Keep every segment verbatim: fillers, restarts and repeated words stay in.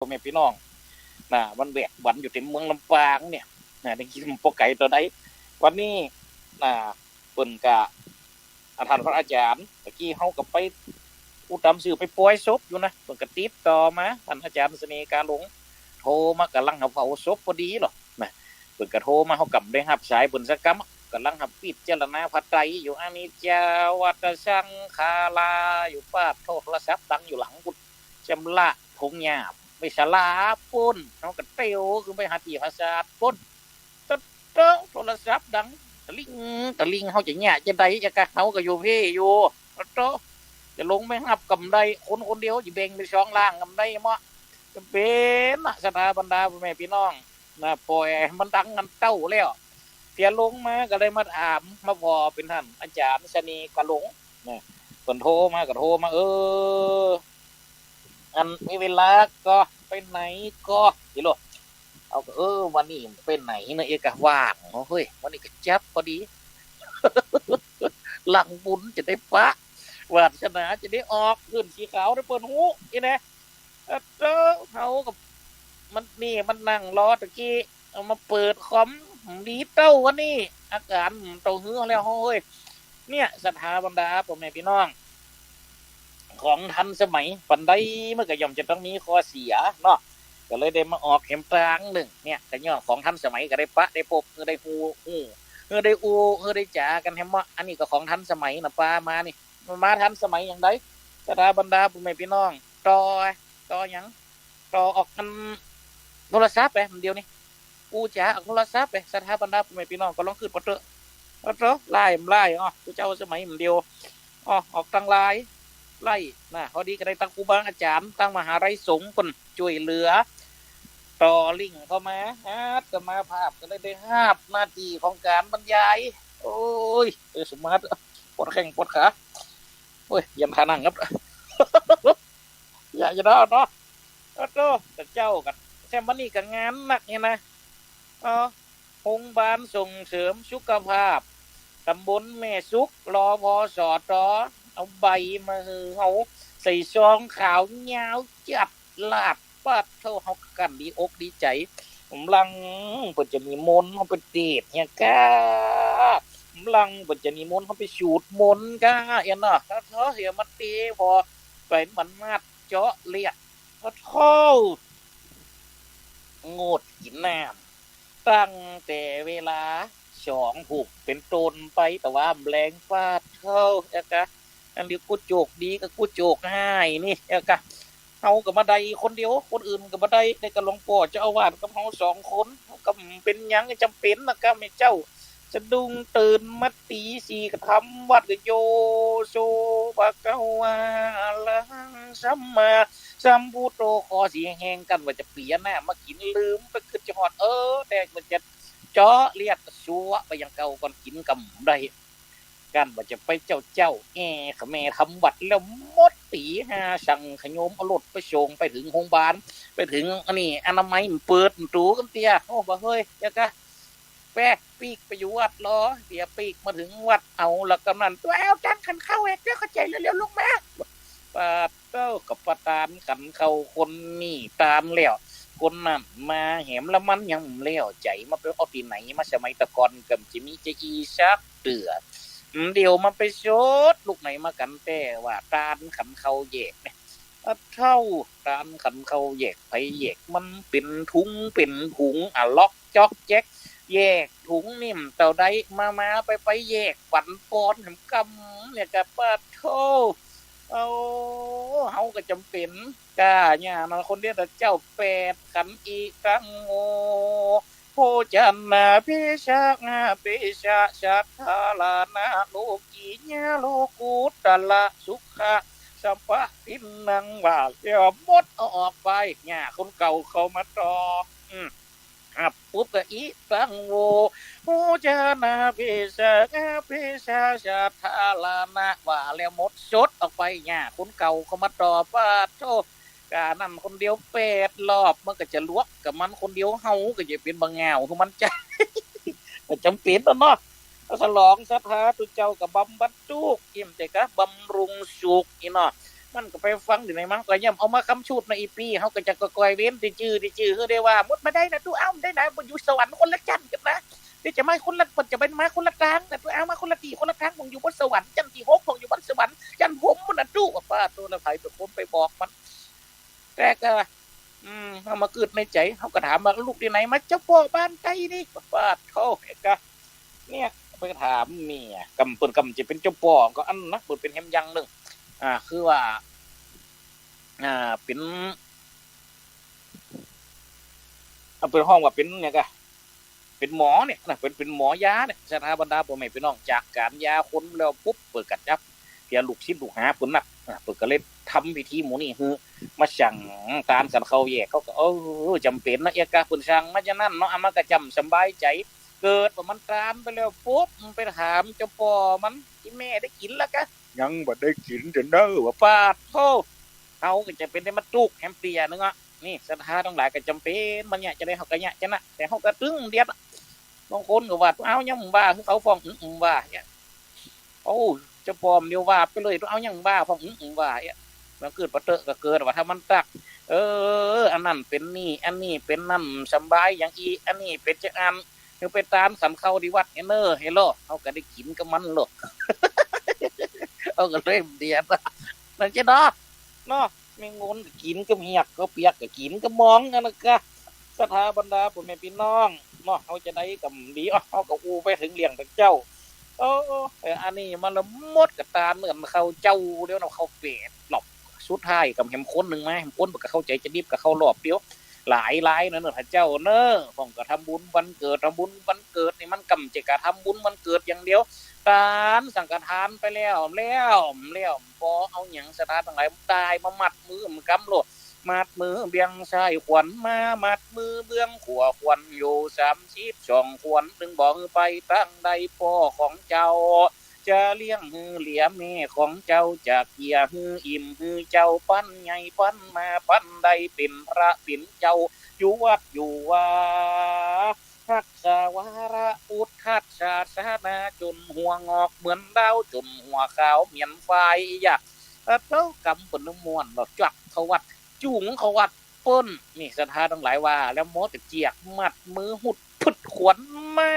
แม่ปี้น้อง นะ มันแหวกหวั่นอยู่เต็มเมืองลำปางเนี่ย นะ ได้ยินบ่ไกลเต้าใด วันนี้ นะ เปิ้นกะ อา ต้านพระอาจ๋ารย์ ตะกี้เฮากะไป อู้ ต๋ามสื่อไปปอยศพอยู่นะ เปิ้นกะติดต่อมา ต้านอาจ๋ารย์เสน่ห์กาหลง โทรมากำลังหับเผาศพพอดีลอ นะ เปิ้นกะโทรมา เฮาก่ำได้หับสายเปิ้นสักกำ กำลังหับพิจารณาพระไตรอยู่ อนิจจาวัตตสังขารา อยู่ ปาดโธ่ โทรศัพท์ดังอยู่หลังปุ้น แจ่มละ ผงหยาบ ไปศาลาปุ้น เฮากะเตียวขึ้นไปหาตี้ผาสาทปุ้น โต๊ะ โต๊ะ โทรศัพท์ดัง ตะลิง ตะลิง เฮาจะเยียะจาใด เยียะกะ เฮากะอยู่พี้อยู่ โต๊ะ จะลงไปหับกำใด คนคนเดียวจะแบ่งเป๋นสองล่างกำใดเมาะ จะเป๋นนะ ศรัทธาบรรดาพ่อแม่ปี้น้อง นะ ปล่อยมันดังกั๋นเต้าแล้ว เตียวลงมาก็เลยมาถาม มาผ่อเป๋นต้านอาจ๋ารย์เสน่ห์กาหลง นะ เปิ้นโทรมาก็โทรมา เออ อันมีเวลาก่อ ไปไหนก่อ จิโล เฮาก็ เออ วันนี้ไปไหนเนาะ เอ๊ะ กะว่างเนาะ เฮ้ย วันนี้กะจับพอดี หลังบุญจะได้ปะ วาสนาจะได้ออก ผื่นสีขาวได้เปิ้นฮู้ อี้แหละ เออ เฮาก็ มันนี่ มันนั่งรอตะกี้ เอามาเปิดคอม ดีเต้าวันนี้ อาก๋ารเต้าหื้อแล้วเฮ้ย เนี่ย ศรัทธาบรรดาพ่อแม่ปี้น้อง ของทันสมัยปานใดมันก็ย่อมจะต้องมีข้อเสียเนาะ ก็เลยได้มาออกแหมตางนึ่ง เนี่ย ก็ย้อนของทันสมัยก็ได้ปะ ได้ปบ ก็ได้ฮู้ ฮู้ ก็ได้อู้ ก็ได้จ๋ากั๋นแหมเมาะ อันนี้ก็ของทันสมัยนะ ปามานี่ มาทันสมัยอย่างใด ศรัทธาบรรดาพ่อแม่ปี้น้อง ต่อ ต่อหยัง ต่อออกอันโทรศัพท์ไป เดี๋ยวนี้ อู้จ๋าออกโทรศัพท์ไป ศรัทธาบรรดาพ่อแม่ปี้น้อง ก็ลองขึ้นมาเต๊อะ มาเต๊อะ ไลน์ ไลน์ อ๋อ เจ้าสมัยเดียว อ๋อ ออกตางไลน์ ไลน์ นะ พอดีก็ได้ตังครูบาอาจ๋ารย์ ตังมหาลัยสงฆ์เปิ้นจ้วยเหลือ ต่อลิงก์เข้ามา อาตมาภาพก็เลยได้ฮับหน้าตี้ของก๋านบรรยาย โอ้ย เออ สมาธิ ปวดแข้งปวดขา โอ้ย เยียนขานั่งครับ อย่า อย่าเนาะ เนาะ โอ้โธ่ แต่เจ้ากั๋น แซมวันนี้ก็งานหนักเนี่ยนะ เออ โฮงบาลส่งเสริมสุขภาพ ต๋ำบลแม่สุก รอ พอ สอ ตอ เอาใบมาหื้อเฮา ใส่ซองขาว ยาวจัด ลาด ปาดโธ่ เฮาก็กั้นดีอกดีใจ๋ กำลังเปิ้นจะนิมนต์เฮาไปเตศน์เนี่ยก้า กำลังเปิ้นจะนิมนต์เฮาไปสูตรมนต์ก้า เอี้ยเนาะ ปาดโธ่ เสียมาเต พอไปมันนัดเจาะเลือด ปาดโธ่ งดกิ๋นน้ำ ตั้งแต่เวลาสองทุ่มเป๋นต้นไป แต่ว่าแลง ปาดโธ่ เอี้ยกะ อันนี้กูโจคดีกับกูโจคฮ้ายนี่ เอี้ยกะ เฮาก็บ่ได้คนเดียว คนอื่นก็บ่ได้ ได้กับหลวงป้อเจ้าอาวาสกับเฮาสองคน เฮาก็บ่เป๋นหยัง จ๋ำเป๋นนะก้า แม่เจ้า สะดุ้งตื่นมาตี๋สี่ก็ทำวัตรก็โย โส ภะคะวา อะระหัง สัมมาสัมพุทโธ คอเสียแฮง กั๋นว่าจะเปียน้ำมากิ๋น ลืมไป กึ๊ดจะฮอด เออ แต่มันจะเจาะเลือด ซัวไปอย่างเก่าก่อน กิ๋นกำใด กั๋นว่าจะไปเจ๊าเจ๊า แอ่ ขะแม่ทำวัตรแล้วหมดตี๋ห้า สั่งขะโยมเอารถไปส่ง ไปเถิงโฮงบาล ไปเถิงอันนี้ อนามัยมันเปิดประตู๋กั๋นเตี้ย โอ้ บ่าเฮ้ย เอี้ยกะ แป๊ะ ปิ๊กไปอยู่วัดลอ เตี้ยปิ๊กมาเถิงวัด เอาละกำนัน ตั๋ว เอาตังขันเข้าแหก เดี๋ยวเข้าใจ๋แล้ว เร็วลงมา ปาดโธ่ กับประตานขันเข้าคนนี้ตานแล้ว คนนั้นมาแหม แล้วมันยังบ่แล้วใจ๋ มาไปเอาตี้ไหนมา สมัยตะก่อนก็บ่จะมีจะอี้สักเตื้อ เดี๋ยวมันไปสดลุกไหนมากั๋นแต๊ว่า ตานขันเข้าแยกเนี่ย ปาดโธ่ ตานขันเข้าแยกไผแยกมัน เป๋นถุงเป๋นถุง อะ ล็อกจ๊อกแจ๊ก แยกถุงนิ่มเต้าใด มามาไปไปแยกปั๋นปอนแหมกำเนี่ยกะ ปาดโธ่ เอา เฮาก็จ๋ำเป๋น ก้า เนี่ยเนาะ คนเดียวแต่เจ้าแปดขัน อิตังโว โภชนาเพสะ อาเพสะ สัทธารณะ โลกิยะ โลกุตตระ สุขะ สัพพะทินนัง ว่าแล้วหมด เอาออกไป เนี่ย คนเก่าเข้ามาต่อ อืม ฮับปุ๊บก็ อิตังโว โภชนาเพสะ อาเพสะ สัทธารณะ ว่าแล้วหมด สดออกไป เนี่ย คนเก่าเข้ามาต่อ ปาดโธ่ ก้า นั่นคนเดียวแปดรอบ มันก็จะลวกกับมันคนเดียว เฮาก็จะเป๋นบ่าง่าวคือมันจะ จ๋ำเป๋นแล้วเนาะ ฉลองศรัทธาตุ๊เจ้าก็บำบัดตุ๊กข์ อิ่มใจ๋ก็บำรุงสุข อี้เนาะ มันก็ไปฟังตี้ไหน มันก็ย่อมเอามาคำชูดนา อี้ปี้ เฮาก็จะก้อยๆ เว้นตี้จื้อตี้จื้อ หื้อได้ว่าหมดบ่ได้นะ ตุ๊เอ้า บ่ได้นะ บ่อยู่สวรรค์คนละจั๊นกั๋นนะ เดี๋ยวจะมาคนละ จะไปมาคนละตางนะ ตุ๊เอ้า มาคนละตี้คนละตาง บ่อยู่บนสวรรค์จั๊นตี้หก บ่อยู่บนสวรรค์จั๊นพรหมปุ้นนะ ตุ๊ ว่าป้าโธ่ แล้วใผเป๋นคนไปบอกมัน แต่ก็ อืม เฮามาอึดในใจ๋ เฮาก็ถามว่า ลูกตี้ไหนมา เจ้าป้อบ้านใต้นี่ ป้าโธ่ เอกะ เนี่ย ไปถามเมีย กำเปิ้นกำจะเป๋นเจ้าป้อ ก็อันนะ เปิ้นเป๋นแหมอย่างนึ่ง อ่า คือว่า อ่า เป๋น เอาเปิ้นฮ้องว่าเป๋นหยังกะ เป๋นหมอเนี่ยนะ เป๋น เป๋นหมอยาเนี่ย ศรัทธาบรรดาป้อแม่ปี้น้อง จากก๋านยาคนแล้วปุ๊บ เปิ้นก็จับเปียลูกศิษย์ลูกหาเปิ้นนัก อ่า เปิ้นก็เลยทำพิธีหมู่นี้หื้อ มาสั่งตานสันข้าวแยก เขาก็ เออ จ๋ำเป๋นนะ เอกะ เปิ้นสั่งมาจานั้นเนาะ อา มันก็จ๋ำสำบายใจ๋ เกิดว่ามันตานไปแล้วปุ๊บ มันไปถามเจ้าป้อมัน ตี้แม่ได้กิ๋นแล้วกะ ยังบ่ได้กิ๋นเตื้อเน่อ ว่าป้าโธ่ เฮาก็จะเป๋นได้มาตุ๊กแหมเปียนึ่งอะ นี่ศรัทธาตังหลายก็จ๋ำเป๋น บ่เยียะจะได้ เฮาก็เยียะจะนะ แต่เฮาก็ตึงเดียดอะ บางคนก็ว่า เอ้า ยังบ่ว่า คือเขาฟ้อง อืม อืม ว่า เนี่ย โอ้ เจ้าป้อมเดี๋ยวว่าไปเลย เอ้า ยังบ่ว่า ฟ้อง อืม อืม ว่า เนี่ย มันเกิดปะเต๊อะก็เกิดว่า ถ้ามันตัก เออ อันนั้นเป๋นนี่ อันนี้เป๋นนั่น สำบายอย่างอี้ อันนี้เป๋นจะอัน คือไปตานสันข้าวตี้วัดเนี่ยเน่อ เฮโล เฮาก็ได้กิ๋นกับมันโลด เฮาก็เลยเดียดอะ นั่นจะเนาะ เนาะ แมงงนก็กิ๋นกับเหียก ข้าวเปียกก็กิ๋นกับหมอง อันนั้นกะ ศรัทธาบรรดาป้อแม่ปี้น้อง เนาะ เฮาจะได้กำดี อ้อ เฮาก็อู้ไปเถิงเรื่องตังเจ้า โอ้ เออ อันนี้มันละหมดกะตานเหมือนข้าวเจ้าเดียวนะ ข้าวแปดรอบ สุดท้ายกำแหมคนนึ่งมา แหมคนบ่เข้าใจ๋จะดิบกะเข้ารอบเดียว หลายรายนะเน่อ ถ้าเจ้าเน่อ ป้องกะทำบุญวันเกิด ทำบุญวันเกิดนี่มันกำจะกะทำบุญวันเกิดอย่างเดียว ตานสังฆทานไปแล้ว แล้ว แล้ว ปอเอาหยังศรัทธาตังหลาย ตายมามัดมือมันกำโลด มัดมือเบื้องซ้ายขวัญมา มัดมือเบื้องขวาขวัญอยู่ สามสิบสองขวัญ ตึงบ่หื้อไปตางใด ป้อของเจ้า จะเลี้ยงหื้อเหลือ แม่ของเจ้าจะเกียหื้ออิ่ม หื้อเจ้าปันใหญ่ปันมา ปันได้เป๋นพระเป๋นเจ้า อยู่วัดอยู่วา ฮักษาวาระพุทธศาสนา จ๋นหัวงอกเหมือนดาว จ๋นหัวขาวเหมือนฝ้าย ยะ เออ เต้ากำเปิ้นม่วน แล้วจักเข้าวัด จู๋งเข้าวัดเปิ้น นี่ศรัทธาตังหลายว่า แล้วหมอตะเจียกมัดมือหุดผึดขวัญมา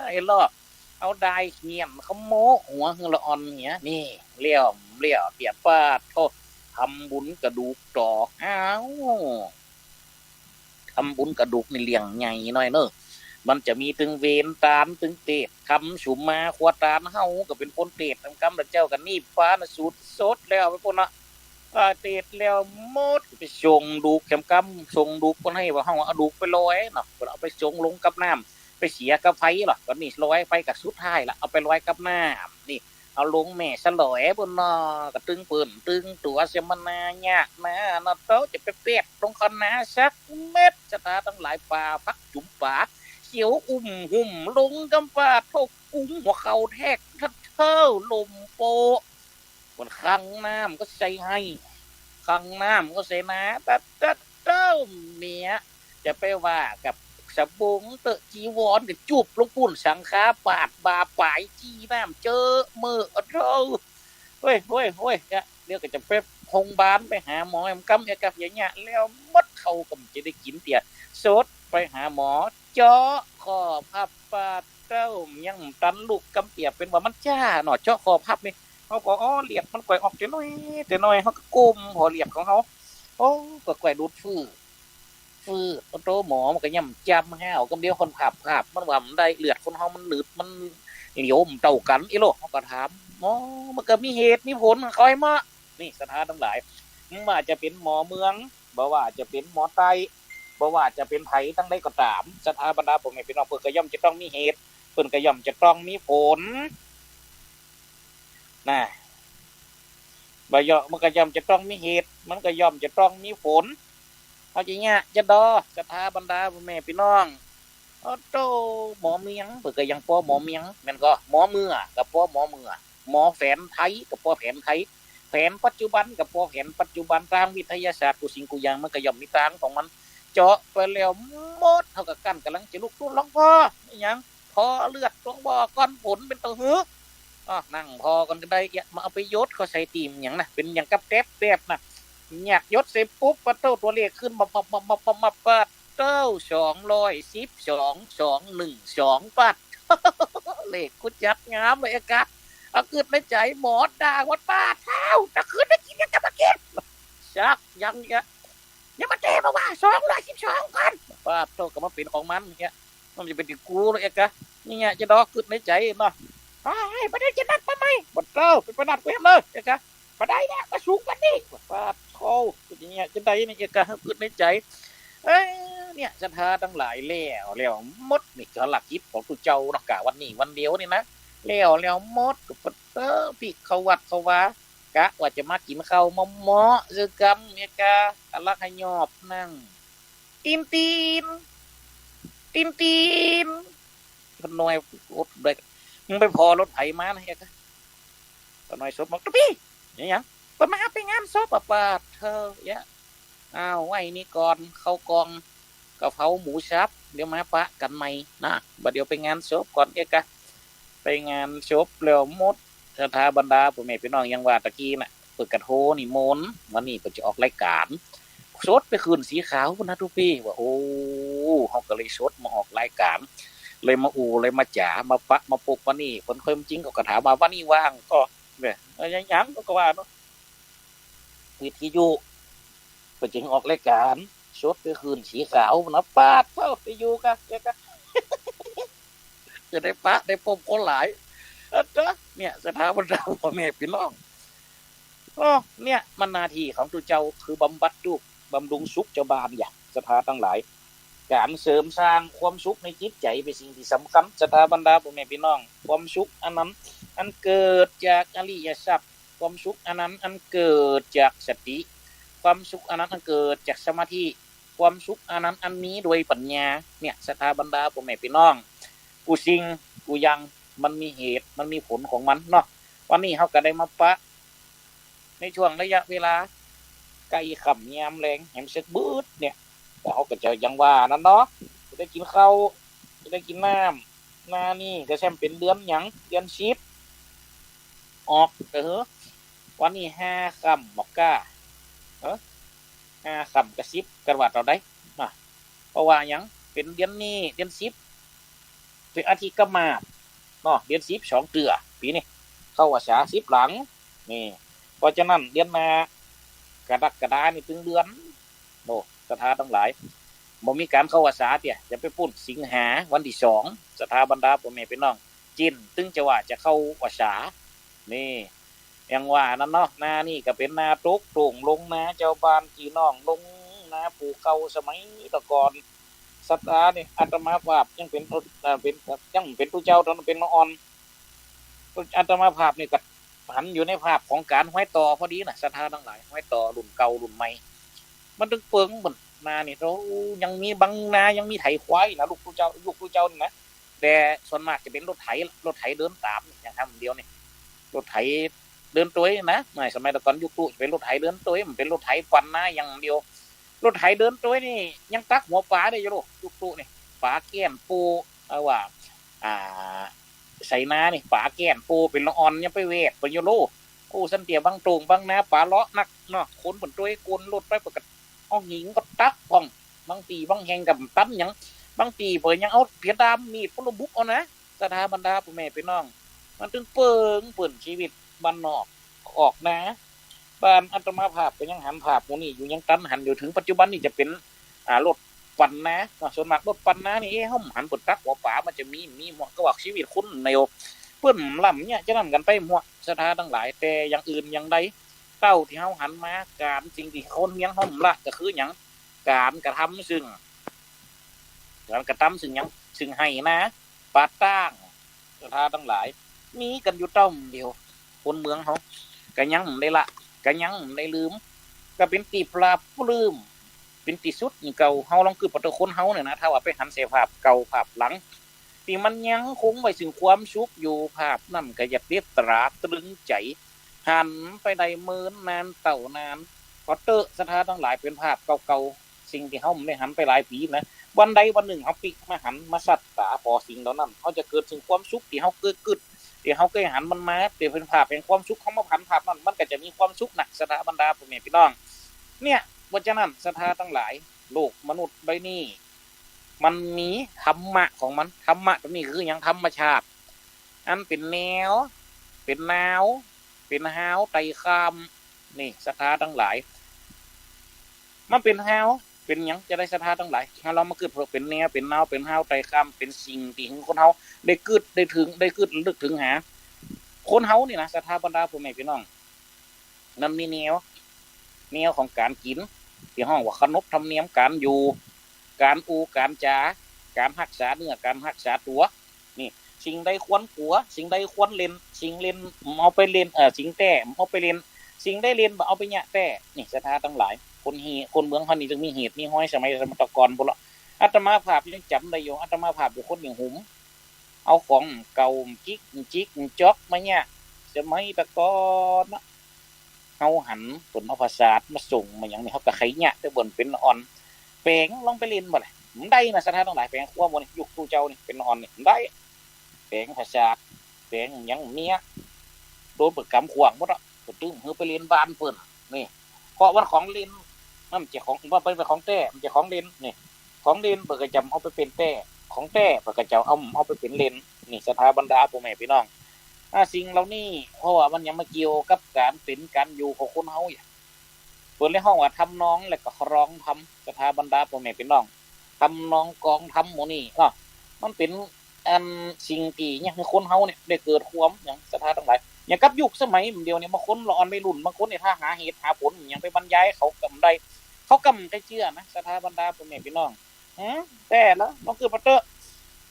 ไอ้ลอ เอาด้ายเหียนขะโม้หัวหื้อละอ่อนเหีย นี่ แล้ว แล้วเปียป้าโธ่ ทำบุญกระดูกต่อ อ้าว ทำบุญกระดูกนี่เรื่องใหญ่หน้อยเน่อ มันจะมีตึงเวรตาน ตึงเตศน์ กำสุมมา ครัวตานเฮาก็เป๋นคนเตศน์ กำ กำ แล้วเจ้าก็นิพพานสูตรสดแล้วไปปุ้นเนาะ อ่า เตศน์แล้วหมด ไปส่งดูกแหมกำ ส่งดูกเปิ้นหื้อว่าเฮาเอาดูกไปลอยเนาะ เปิ้นเอาไปส่งลงกับน้ำ ไปเสียกับไฟลอ ก็นี่ลอยไฟก็สุดท้ายละ เอาไปลอยกับน้ำ นี่ เอาลงแม่สลอยปุ้นเนาะ ก็ตึงเปิ้นตึงตั๋วเสียมานายะนะ เนาะ เต้าจะไปแป๊ดลงคณาสักเม็ด ศรัทธาตังหลาย ป่าผักจุ๋มป๋า เขียวอุ้มหุ่มลงกำ ป้าโธ่ กุ๋มหัวเข่าแทกเทิ่ลมโปะ เปิ้นคังน้ำก็ใส่หื้อ คังน้ำก็ใส่นา ตะ ตะ เต้าเมีย จะไปว่ากับสบงเต๊อะ จีวรก็จุบลงปุ้น สังฆาปาดบ่าปาย จี้น้ำเจอะเมอะ อะโธ่ เฮ้ย เฮ้ย เฮ้ย เนี่ย เดี๋ยวก็จะไปโฮงบาล ไปหาหมอแหมกำ เดี๋ยวกับเหียเนี่ย แล้วหมด เข้าก็บ่จะได้กิ๋นเตื้อ สดไปหาหมอ เจาะข้อพับ ป้าเต้า ยังตันลุกกำเตื้อ เป๋นว่ามันจ้าเนาะ เจาะข้อพับนี่ เฮาก็ อ้อ เลือดมันก่อยออกเต๊น้อยเต๊น้อย เฮาก็ก้มผ่อเลือดของเฮา โอ้ ก็ก่อยดูดฟืด ฟืด โอ้โธ่ หมอมันก็ย่ำจำห้าวกำเดียว คนพับ พับ มันว่ามันได้ เลือดคนเฮามันหนืด มันเหลียวบ่เต้ากั๋น อี้โล เฮาก็ถาม หมอ มันก็มีเหตุมีผลของเขา ไอ้หมอ นี่ศรัทธาตังหลาย บ่ว่าจะเป๋นหมอเมือง บ่ว่าจะเป๋นหมอใต้ บ่ว่าจะเป๋นไผตังใดก็ต๋าม ศรัทธาบรรดาป้อแม่ปี้น้อง เปิ้นก็ย่อมจะต้องมีเหตุ เปิ้นก็ย่อมจะต้องมีผล นะ บ่ย่อม มันก็ย่อมจะต้องมีเหตุ มันก็ย่อมจะต้องมีผล เฮาจะเยียะจะดอ ศรัทธาบรรดาป้อแม่ปี้น้อง โอ้โธ่ หมอเมือง เปิ้นก็ยังปอหมอเมือง แม่นก่อ หมอเมือก็ปอหมอเมือ หมอแผนไทยก็ปอแผนไทย แผนปัจจุบันก็ปอแผนปัจจุบัน ตางวิทยาศาสตร์กู้สิ่งกู้อย่างมันก็ย่อมมีตางของมัน เจาะไปแล้วหมด เฮาก็กั้นก๋ำลังจะลุก ตุ๊หลวงป้อ อิหยัง ผ่อเลือดหลวงป้อก่อน ผลเป๋นตางหื้อ อ้อ นั่งผ่อก่อนก็ได้ เยียะ บ่เอาไปหยดเข้าใส่ตี้หยังนะ เป๋นอย่างกับแท็บเล็ตนะ เยียะ หยดเสร็จปุ๊บ ปะโต้ ตั๋วเลขขึ้น มับ มับ มับ มับ มับ ปะโต้ สองร้อยสิบสอง สองหนึ่งสอง ปาด เลขกูจัดงามเลยเอกะ เอากึ๊ดในใจ๋ หมอด่าหมด ปาดเฒ่า ตะคืนได้กิ๋นหยังกะบ่กิ๋น สักอย่างเยียะ ยังบ่แจ้มาว่า สองร้อยสิบสอง ก่อน ปาดโต้ ก็มาเป๋นของมันเยียะ มันจะเป๋นตี้กูเลยเอกะ นี่เยียะ จะดอกกึ๊ดในใจ๋เนาะ เฮ้ย บ่ได้จะนัดมาใหม่ บ่เต้า ไป ไปนัดกูแหมเลยเอกะ บ่ได้แล้ว มาสูงกว่านี้ ปาดโต้ จะเยียะ จะได้นี่เอกะ กึ๊ดในใจ๋ เอ้ย เนี่ย ศรัทธาตังหลาย แล้ว แล้วหมดนี่ ภารกิจของตุ๊เจ้าเนาะ กะวันนี้วันเดียวนี่นะ แล้ว แล้วหมด ก็ปะเต๊อะ ปี้เข้าวัดเข้าวา กะว่าจะมากิ๋นข้าวเมาะๆ ซื่อกำ เอกะ กะลักขยอบนั่ง ติ๊นติ๊น ติ๊นติ๊น ป้าน้อย โอ๊ย ได้ มึงไปผ่อรถไถมานะเอกะ ป้าน้อยสดบอก ตุ๊ปี้ นี่หยัง ก็มาไปงานศพอะ ปาดเฒ่าเยียะ อ้าว ไว้นี่ก่อน เข้ากล่อง กะเพราหมูสับ เดี๋ยวมาปะกั๋นใหม่นะ บ่าเดี่ยวไปงานศพก่อนเอกะ ไปงานศพแล้วหมด ศรัทธาบรรดาป้อแม่ปี้น้อง อย่างว่าตะกี้น่ะ เปิ้นกะโทรนิมนต์ วันนี้เปิ้นจะออกรายก๋าน สดไปคืนสีขาวพุ้นนะตุ๊ปี้ ว่า โอ้ เฮาก็เลยสดมาออกรายก๋าน เลยมาอู้ เลยมาจ๋า มาปะมาปก วันนี้เปิ้นความจริงเขาก็ถามว่า วันนี้ว่างก่อ เนี่ย เออ ยัง ยัง ก็ว่าเนาะ วิทยุ เปิ้นจึงออกรายก๋าน สดไปคืนสีขาวพุ้นนะ ปาดเฒ่า ไปอยู่กะ เอกะ จะได้ปะได้ปมคนหลาย เออ เนี่ย ศรัทธาบรรดาป้อแม่ปี้น้อง อ้อ เนี่ย มันหน้าตี้ของตุ๊เจ้า คือบำบัดตุ๊กข์ บำรุงสุขจาวบ้าน เยียะ ศรัทธาตังหลาย ก๋านเสริมสร้างความสุขในจิตใจ๋เป๋นสิ่งตี้สำคัญ ศรัทธาบรรดาป้อแม่ปี้น้อง ความสุขอันนั้น อันเกิดจากอริยทรัพย์ ความสุขอันนั้น อันเกิดจากสติ ความสุขอันนั้น อันเกิดจากสมาธิ ความสุขอันนั้น อันมีโดยปัญญา เนี่ย ศรัทธาบรรดาป้อแม่ปี้น้อง กู้สิ่งกู้อย่างมันมีเหตุ มันมีผลของมันเนาะ วันนี้เฮาก็ได้มาปะ ในช่วงระยะเวลาใก้ค่ำยามแลง แหมเสร็จบึดเนี่ย แต่เฮาก็จะอย่างว่านั้นเนาะ จะได้กิ๋นข้าว จะได้กิ๋นน้ำ นานี่ก็แซ่มเป๋นเดือนหยัง เดือนสิบ ออก เออ วันนี้ห้าค่ำบ่ก้า เออ ห้าค่ำกับสิบ กั๋นว่าเต้าใด มา เพราะว่าหยัง เป๋นเดือนนี้ เดือนสิบ เป๋นอาทิตย์กะมาดเนาะ เดือนสิบสองเตื้อ ปี๋นี้ เข้าพรรษาสิบหลัง นี่ เพราะฉะนั้นเดือนหน้า กรกฎานี่ตึงเดือน โอ้ ศรัทธาตังหลาย บ่มีก๋านเข้าพรรษาเตื้อ จะไปปู๊นสิงหา วันตี้สอง ศรัทธาบรรดาป้อแม่ปี้น้อง เจ๊นตึงจะว่าจะเข้าพรรษา นี่ อย่างว่านั้นเนาะ นานี่ก็เป๋นนาตกโต้ง ลงนาจาวบ้านปี้น้อง ลงนาปู่เก่าสมัยตะก่อน ศรัทธานี่ อาตมาภาพยังเป๋น เอ่อ เป๋น ยังเป๋นตุ๊เจ้าต๋อนเป๋นละอ่อน อาตมาภาพนี่ก็หันอยู่ในภาพของก๋านฮอยต่อพอดีนะ ศรัทธาตังหลาย ฮอยต่อรุ่นเก่ารุ่นใหม่ มันตึงเปิงเหมือนนานี่ โอ้ ยังมีบางนายังมีไถควายนะ ลูกตุ๊เจ้า ลูกตุ๊เจ้านี่นะ แต่ส่วนมากจะเป๋นรถไถ รถไถเดินต๋าม อย่างทำเดียวนี่ รถไถเดินตวยนะ ในสมัยตะก่อนยุคตุ๊จะเป๋นรถไถเดินตวย มันเป๋นรถไถฟันนาอย่างเดียว รถไถเดินตวยนี่ยังตั๊กหัวป๋าได้อยู่ลูก ยุคตุ๊นี่ ป๋าแก้นปู เอาว่า อ่า ไสนานี่ ป๋าแก้นปูเป๋นละอ่อนยังไปแวดเปิ้นอยู่ลูก โอ้ สันเตี้ยบางโต้งบางนาป๋าเลาะนักเนาะ คนเปิ้นตวย คนรถไปเปิ้นก็เอาหินก็ตั๊กพ่อง บางตี้บางแห่งก็ตันหยัง บางตี้เปิ้นยังเอาเปียด้ามมีดปะลุมบุกเอานะ ศรัทธาบรรดาป้อแม่ปี้น้อง มันตึงเปิงเปิ้นชีวิตบ้านนอก ออกนา บ้านอาตมาภาพก็ยังหันภาพหมู่นี้อยู่ ยังตันหันอยู่ เถิงปัจจุบันนี่จะเป๋น อ่า รถฟันนาเนาะ ส่วนมากรถฟันนานี่ เอ๊ะ เฮาหันเปิ้นตั๊กหัวป๋า มันจะมี มีหมวก ก็ว่าชีวิตคนแนว เปิ้นล้ำเนี่ย จะล้ำกั๋นไปหมวก ศรัทธาตังหลาย แต่อย่างอื่นอย่างใด เต้าตี้เฮาหันมา ก๋านสิ่งตี้คนเมียงเฮาบ่ละ ก็คือหยัง ก๋านกระทำซึ่ง ก๋านกระทำซึ่งหยัง ซึ่งไฮ่นา ป่าตาง ศรัทธาตังหลาย มีกั๋นอยู่เต้าเดียว คนเมืองเฮา ก็ยังบ่ได้ละ ก็ยังบ่ได้ลืม ก็เป๋นตี้ปลาบปลื้ม เป๋นตี้สุดเก่า เฮาลองกึ๊ดเป๋นตั๋วคนเฮาเนี่ยนะ ถ้าว่าไปหันใส่ภาพเก่าภาพหลัง ตี้มันยังคงไว้ซึ่งความสุขอยู่ ภาพนั้นก็จะติดตราตรึงใจ๋ หันไปได้เมินนานเต้านาน ก็เต๊อะ ศรัทธาตังหลาย เป๋นภาพเก่าๆ สิ่งตี้เฮาบ่ได้หันไปหลายปี๋นะ วันใดวันนึ่งเฮาปิ๊กมาหัน มาสัตตาผ่อสิ่งเหล่านั้น เฮาจะเกิดซึ่งความสุขตี้เฮาเกยกึ๊ด ตี้เฮาเกยหันมันมา ตี้เป๋นภาพแห่งความสุข เฮามาหันภาพนั้น มันก็จะมีความสุขนะ ศรัทธาบรรดาพ่อแม่พี่น้อง เนี่ย เพราะฉะนั้น ศรัทธาตังหลาย โลกมนุษย์ใบนี้ มันมีธรรมะของมัน ธรรมะตัวนี้คือหยัง ธรรมชาติ อันเป๋นแนว เป๋นนาว เป๋นฮาวไต่ข้าม นี่ ศรัทธาตังหลาย มันเป๋นฮาว เป๋นหยังจะได้ศรัทธาตังหลาย เฮาลองมาเกิดเป๋นแนว เป๋นนาว เป๋นฮาวไต่ข้าม เป๋นสิ่งตี้หื้อคนเฮาได้กึ๊ด ได้เถิง ได้กึ๊ดระลึกเถิงหา คนเฮานี่นะ ศรัทธาบรรดาพ่อแม่พี่น้อง มันมีแนว แนวของก๋านกิ๋น ตี้ฮ้องว่าขนบธรรมเนียมก๋านอยู่ ก๋านอู้ก๋านจ๋า ก๋านฮักษาเนื้อ ก๋านฮักษาตั๋ว นี่ สิ่งใดควรกั๋ว สิ่งใดควรเล่น สิ่งเล่นเอาไปเล่น เอ่อ สิ่งแต๊เอาไปเล่น สิ่งใดเล่นบ่เอาไปเยียะแต๊ นี่ ศรัทธาตังหลาย คนฮี คนเมืองเฮานี่จึงมีเหตุมีฮอยสมัย สมัยตะก่อนปู้นละ อาตมาภาพยังจ๋ำได้อยู่ อาตมาภาพอยู่คนเหยียงหุม เอาของเก่าจิกจิกจ๊อกมาเยียะ สมัยตะก่อนนะ เฮาหันเปิ้นเอาผาสาดมาส่งมาหยังนี่ เฮาก็ใค่เยียะ แต่บ่อนเป๋นอ่อน แป๋งลองไปเล่นบ่ล่ะ บ่ได้นะ ศรัทธาตังหลาย แป๋งครัวหมู่นี่ ยุคตู้เจ้านี่ เป๋นอ่อนนี่ บ่ได้ แป๋งผาสาด แป๋งหยังเยียะ โดนเปิ้นกำขว้างหมดอะ เปิ้นตึงหื้อไปเล่นบ้านเปิ้น นี่ เพราะว่าของเล่น มันบ่ใจ้ของ ว่าเป๋นของแต๊ มันบ่ใจ้ของเล่น นี่ ของเล่นเปิ้นก็จ๋ำเอาไปเป๋นแต๊ ของแต๊เปิ้นก็จ๋ำเอา เอาไปเป๋นเล่น นี่ ศรัทธาบรรดาพ่อแม่พี่น้อง อ่า สิ่งเหล่านี้ เพราะว่ามันยังมาเกี่ยวกับก๋านเป๋นก๋านอยู่ของคนเฮาอยู่ เปิ้นเลยฮ้องว่าทำนองและก็ครองธรรม ศรัทธาบรรดาพ่อแม่พี่น้อง ทำนองครองธรรมหมู่นี้เนาะ มันเป๋น อันสิ่งตี้เยียะหื้อคนเฮาเนี่ยได้เกิดความหยัง ศรัทธาตังหลาย อย่างกับยุคสมัยเดี๋ยวนี้ บางคนละอ่อนวัยรุ่น บางคนเนี่ยถ้าหาเหตุหาผลหยังไปบรรยายเขาก็บ่ได้ เขาก็บ่ใจ้เจื้อนะ ศรัทธาบรรดาพ่อแม่พี่น้อง หือ แต๊ละ ลองกึ๊ดมาเต๊อะ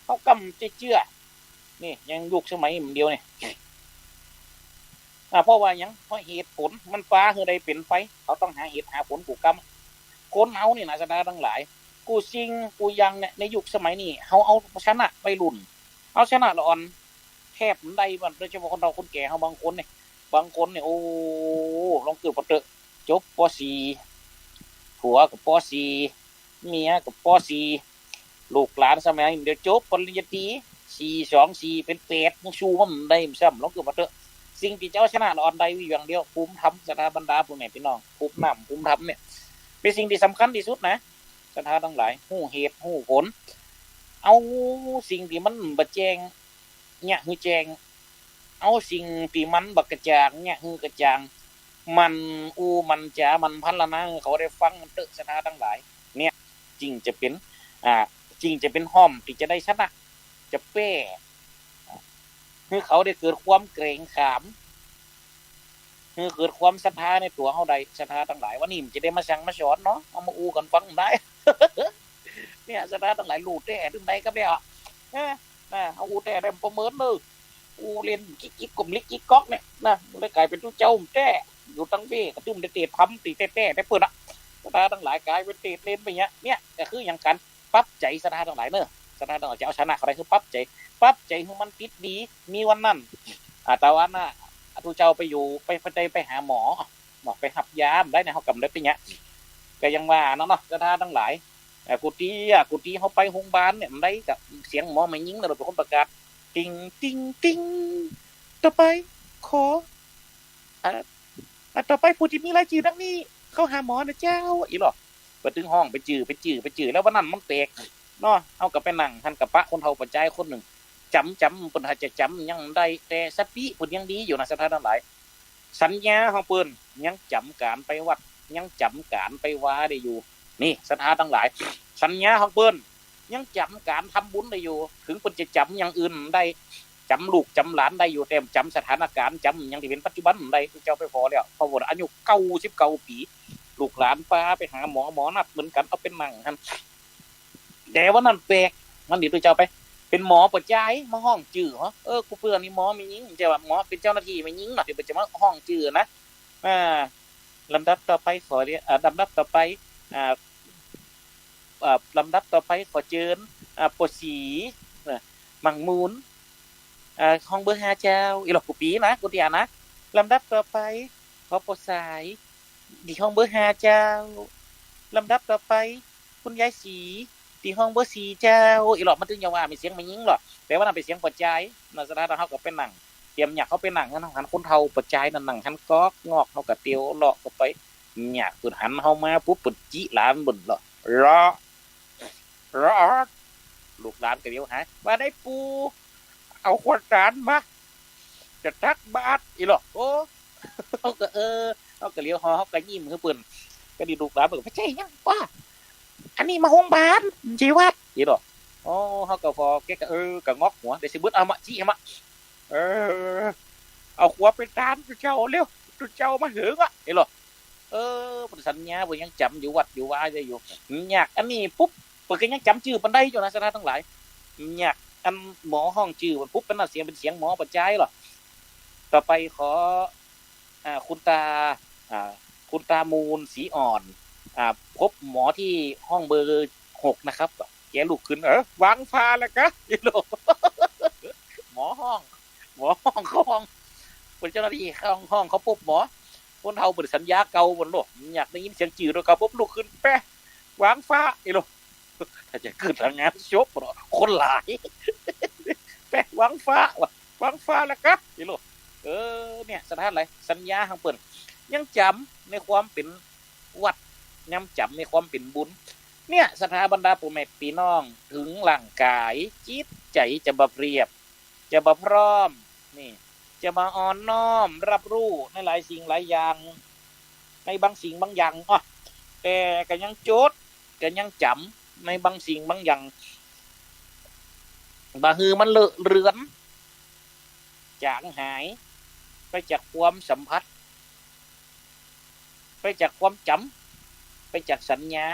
เขาก็บ่ใจ้เจื้อ นี่ อย่างยุคสมัยเดี๋ยวนี้ อ่า เพราะว่าหยัง เพราะเหตุผลมันปาหื้อได้เป๋นไป เขาต้องหาเหตุหาผลกู้กำ คนเฮานี่นะ ศรัทธาตังหลาย กู้สิ่งกู้อย่างเนี่ย ในยุคสมัยนี้ เฮาเอาชนะวัยรุ่น เอาชนะละอ่อน แทบบ่ได้ โดยเฉพาะคนเฒ่าคนแก่เฮาบางคนนี่ บางคนนี่ โอ้ ลองกึ๊ดมาเต๊อะ จบ ป.สี่ ผัวก็ ป.สี่ เมียก็ ป.สี่ ลูกหลานสมัยนี้เดี๋ยวจบปริญญาตรี สี่สองสี่เป๋นแปด ยังสู้มันบ่ได้ซ้ำ ลองกึ๊ดมาเต๊อะ สิ่งตี้จะเอาชนะละอ่อนได้มีอย่างเดียว ภูมิธรรม ศรัทธาบรรดาพ่อแม่พี่น้อง ภูมิน้ำ ภูมิธรรมเนี่ย เป๋นสิ่งตี้สำคัญตี้สุดนะ ศรัทธาตังหลาย ฮู้เหตุฮู้ผล เอาสิ่งตี้มันบ่แจ้ง เยียะหื้อแจ้ง เอาสิ่งตี้มันบ่กระจ่าง เยียะหื้อกระจ่าง หมั่นอู้หมั่นจ๋า หมั่นพรรณนาหื้อเขาได้ฟังมันเต๊อะ ศรัทธาตังหลาย เนี่ย จึงจะเป๋น อ่า จึงจะเป๋นฮ่อมตี้จะได้ชนะ จะแป้ หื้อเขาได้เกิดความเกรงขาม หื้อเกิดความศรัทธาในตั๋วเฮาได้ ศรัทธาตังหลาย วันนี้บ่ใจ้ได้มาสั่งมาสอนเนาะ เอามาอู้กั๋นฟังได้ เนี่ย ศรัทธาตังหลาย ฮู้แต๊ตึงใดกับแล้ว เออ นะ เอาอู้แต๊ได้บ่เมินเลย อู้เล่นจิ๊กจิ๊กก้มลิกจิ๊กก๊อกเนี่ยนะ มันได้ก๋ายเป๋นตุ๊เจ้าแต๊ อยู่ตังเบ้ก็ตึงได้เตะทำตี้แต๊ๆ แต่เปิ้นอะ ศรัทธาตังหลายก๋ายเป๋นเตะเล่นไปเยียะ เนี่ย ก็คือหยัง ก๋านปรับใจ๋ ศรัทธาตังหลายเน่อ ศรัทธาตังหลายจะเอาชนะเขาได้คือปรับใจ๋ ปรับใจ๋หื้อมันติดดี มีวันนั้น อ่า ตะวันน่ะ ตุ๊เจ้าไปอยู่ ไป ไป ไปหาหมอ หมอไปฮับยาบ่ได้นะ เฮาก็บ่ได้ไปเยียะ ก็ยังว่าเนาะ เนาะ ศรัทธาตังหลาย อ่า กู้ตี้ อ่า กู้ตี้เฮาไปโฮงบาลเนี่ย บ่ได้ก็เสียงหมอแม่ญิงน่ะเป๋นคนประกาศ ติ๊ง ติ๊ง ติ๊ง ต่อไป ขอ อ่า อ่า ต่อไปผู้ตี้มีรายจื้อดังนี้ เข้าหาหมอนะเจ้า อี้ลอ เปิ้นตึงฮ้องเป๋นจื้อ เป๋นจื้อ เป๋นจื้อ แล้ววันนั้นมันแปลกเนาะ เฮาก็ไปนั่งหั้นก็ปะคนเฒ่าป้อจายคนนึ่ง จ๋ำ จ๋ำ เปิ้นหาจะจ๋ำหยังบ่ได้ แต่สติเปิ้นยังดีอยู่นะ ศรัทธาตังหลาย สัญญาของเปิ้นยังจ๋ำก๋านไปวัด ยังจ๋ำก๋านไปวาได้อยู่ นี่ ศรัทธาตังหลาย สัญญาของเปิ้นยังจ๋ำก๋านทำบุญได้อยู่ เถิงเปิ้นจะจ๋ำอย่างอื่นบ่ได้ จ๋ำลูกจ๋ำหลานได้อยู่ แต่จ๋ำสถานก๋ารณ์ จ๋ำหยังตี้เป๋นปัจจุบันบ่ได้ เจ้าไปผ่อแล้ว ผ่อหมดอายุเก้าสิบเก้าปี๋ ลูกหลานปาไปหาหมอ หมอนัดเหมือนกั๋น เอาไปนั่งหั้น แต่วันนั้นแปลก วันตี้ตุ๊เจ้าไป เป๋นหมอป้อจายมาฮ้องจื้อ เออ กูเปื้อนี่หมอแม่ญิง บ่ใจ้ว่าหมอ เป๋นเจ้าหน้าตี้แม่ญิงเนาะ ตี้เปิ้นจะมาฮ้องจื้อนะ อ่า ลำดับต่อไปขอเรียน อ่า ลำดับต่อไป อ่า อ่า ลำดับต่อไปขอเจิญ อ่า ป้อศรี อ่า มังมูล อ่า ห้องเบอร์ห้าเจ้า อี้ลอ กู้ปี๋นะ กู้เตื้อนะ ลำดับต่อไป ขอป้อสาย ตี้ห้องเบอร์ห้าเจ้า ลำดับต่อไป คุณยายศรี ตี้ห้องเบอร์สี่เจ้า อี้ลอ มันตึงจะว่าเป๋นเสียงแม่ญิงลอ แต่วันนั้นเป๋นเสียงป้อจาย นะ ศรัทธาเฮาก็ไปนั่ง เตียมเยียะเข้าไปนั่งหั้น หันคนเฒ่าป้อจายนั่นนั่งหั้นก๊อกงอก เฮาก็เตียวเลาะเข้าไป เยียะเปิ้นหันเฮามาปุ๊บ เปิ้นจิหลานเปิ้นเลาะ เลาะ เลาะ ลูกหลานก็เหลียวหา ว่าได๋ปู่ เอาขวัญตานมา จะตักบาตร อี้เลาะ โอ้ เฮาก็ เออ เฮาก็เหลียวหอ เฮาก็ยิ้มหื้อเปิ้น ก็ดี ลูกหลานเปิ้นก็ บ่ใจ้หยังป้อ อันนี้มาโฮงบาล บ่ใจ้วัด อี้เลาะ โอ้ เฮาก็ผ่อ แกก็ เออ ก็งอกหัว เดี๋ยวสิเบิดเอามาจิเอามา เออ เอาขวัญไปตานตุ๊เจ้าเร็ว ตุ๊เจ้ามาเถิงอะ อี้เลาะ เออ เปิ้นสัญญา เปิ้นยังจ๋ำอยู่วัดอยู่วาได้อยู่ เยียะอันนี้ปุ๊บ เปิ้นก็ยังจ๋ำจื้อเปิ้นได้อยู่นะ ศรัทธาตังหลาย เยียะอันหมอฮ้องจื้อเปิ้นปุ๊บ เปิ้นน่ะเสียงเปิ้นเสียงหมอป้อจายเลาะ ต่อไปขอ อ่า คุณตา อ่า คุณตามูลศรีอ่อน อ่า พบหมอที่ห้องเบอร์หกนะครับ แกลุกขึ้น เออ วางฟ้าแล้วกะ อี้เลาะ หมอฮ้อง หมอฮ้องเข้าห้อง เปิ้นเจ้าหน้าตี้เข้าห้อง เข้าพบหมอ คนเฒ่าเปิ้นสัญญาเก่าเปิ้นเลาะ เยียะได้ยินเสียงจื้อเก่าปุ๊บ ลุกขึ้น แปะ วางฟ้า อี้เลาะ ถ้าจะกึ๊ดหลังงานศพเนาะ คนหลาย แปะ วางฟ้าว่ะ วางฟ้าแล้วกะ อี้เลาะ เออ เนี่ย ศรัทธาตังหลาย สัญญาของเปิ้น ยังจ๋ำในความเป๋นวัด ยังจ๋ำในความเป๋นบุญ เนี่ย ศรัทธาบรรดาป้อแม่ปี้น้อง เถิงร่างก๋าย จิตใจ๋จะบ่เปรียบ จะบ่พร้อม นี่ จะบ่อ่อนน้อมรับฮู้ในหลายสิ่งหลายอย่าง ในบางสิ่งบางอย่าง อ้อ แต่ก็ยังจด ก็ยังจ๋ำในบางสิ่งบางอย่าง บ่หื้อมันเลอะเลือน จางหาย ไปจากความสัมผัส ไปจากความจ๋ำ ไปจากสัญญา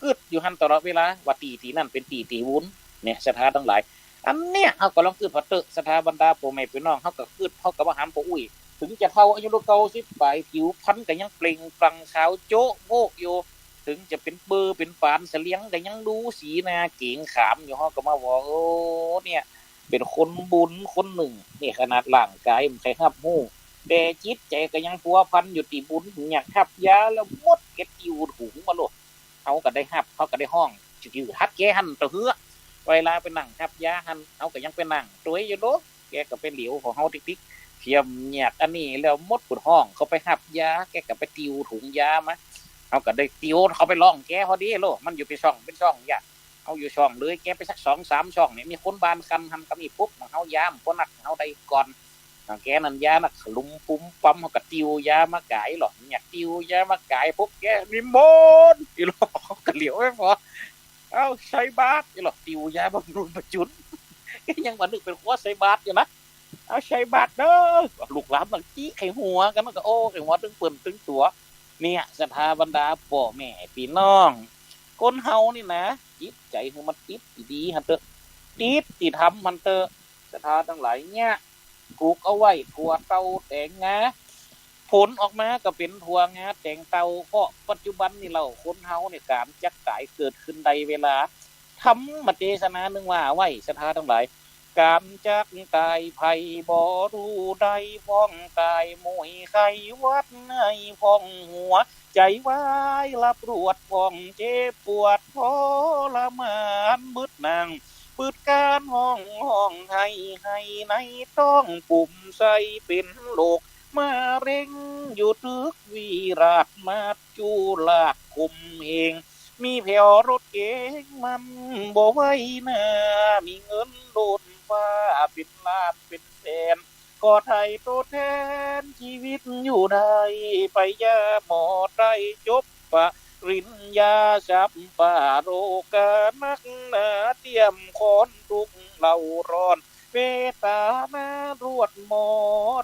กึ๊ดอยู่หั้นตลอดเวลา ว่าตี้ตี้นั่นเป๋นตี้ตี้บุญ เนี่ย ศรัทธาตังหลาย อันเนี้ย เฮาก็ลองกึ๊ดผ่อเต๊อะ ศรัทธาบรรดาป้อแม่ปี้น้อง เฮาก็กึ๊ด เฮาก็บ่หันป้ออุ๊ย เถิงจะเฒ่าอายุเก้าสิบป๋าย ผิวพรรณก็ยังเปล่งปลั่งขาวโจ๊ะโบ๊ะอยู่ เถิงจะเป๋นเบอร์เป๋นปานเสลียง ก็ยังดูสีหน้าเก๋งขามอยู่ เฮาก็มาว่า โอ้ เนี่ย เป๋นคนบุญคนนึ่ง เนี่ย ขนาดร่างก๋ายบ่ใค่ฮับฮู้ แต่จิตใจ๋ก็ยังพัวพันอยู่ตี้บุญ อยากฮับยาแล้วหมด แกติวถุงมาโลด เฮาก็ได้ฮับ เฮาก็ได้ฮ้อง จื้อฮัดแกหั้นเตื้อเฮือ เวลาไปนั่งฮับยาหั้น เฮาก็ยังไปนั่งตวยอยู่โลด แกก็ไปเหลียวผ่อเฮาติ๊กๆ เตียมเยียะอันนี้แล้วหมด เปิ้นฮ้องเข้าไปฮับยา แกก็ไปติวถุงยามา เฮาก็ได้ติวเข้าไปล่องแกพอดีโลด มันอยู่เป๋นซ่องเป๋นซ่อง ยา เฮาอยู่ซ่องเลย แกไปสักสองสามซ่องเนี่ย มีคนบ้านกั๋นหั้นก็มีปุ๊บ เฮายาม คนนักเฮาได้ก่อน แกนั้นยานักขลุมปุ๊มปั๊ม เฮาก็ติวยามาก๋ายหรอก เยียะติวยามาก๋ายปุ๊บ แกนิมนต์ อี้หลอ ก็เหลียวไปผ่อ เอ้า ใส่บาตร อี้หลอ ติวยาบำรุงประจุน แกยังบ่นึกเป๋นครัวใส่บาตรอยู่นะ เอ้า ใส่บาตรเน่อ ลูกหลานต่างจิใค่หัวกั๋น ก็โอ้ ใค่หัวตึงเปิ้นตึงตั๋ว เนี่ย ศรัทธาบรรดาป้อแม่ปี้น้อง คนเฮานี่นะ จิตใจ๋หื้อมันติดตี้ดีหั้นเต๊อะ ติดตี้ธรรมหั้นเต๊อะ ศรัทธาตังหลาย เนี่ย ปลูกเอาไว้ถั่วเต้าแต๋งงา ผลออกมาก็เป๋นถั่วงาแต๋งเต้า เพราะปัจจุบันนี่เล่า คนเฮาเนี่ยก๋านจักต๋ายเกิดขึ้นได้เวลา ธรรมเตสนานึ่งว่าไว้ ศรัทธาตังหลาย ก๋านจักต๋ายใผบ่ฮู้ได้ ฟ้องต๋ายมุยไข้หวัดในฟ้องหัว ใจ๋วายหลับรวดฟ้องเจ็บปวดทรมาน บึดนั่ง บึดก๋านฮ้อง ฮ้องไห้ ไห้ในต๊อง ปุ้มใส่เป๋นโรคมะเร็ง อยู่ตึกวิราชมัจจุราชข่มเหง มีแผวรถเก๋งมันบ่ไหวนา มีเงินล้นฟ้าเป๋นล้านเป๋นแสน ก็ไถ่โตแตนจีวิตอยู่ได้ ไปหาหมอไต้จบปริญญา สัปปะโรคานักหนา เตียมค้อนตุ๊กข์เล่าร้อน เวทนารวดม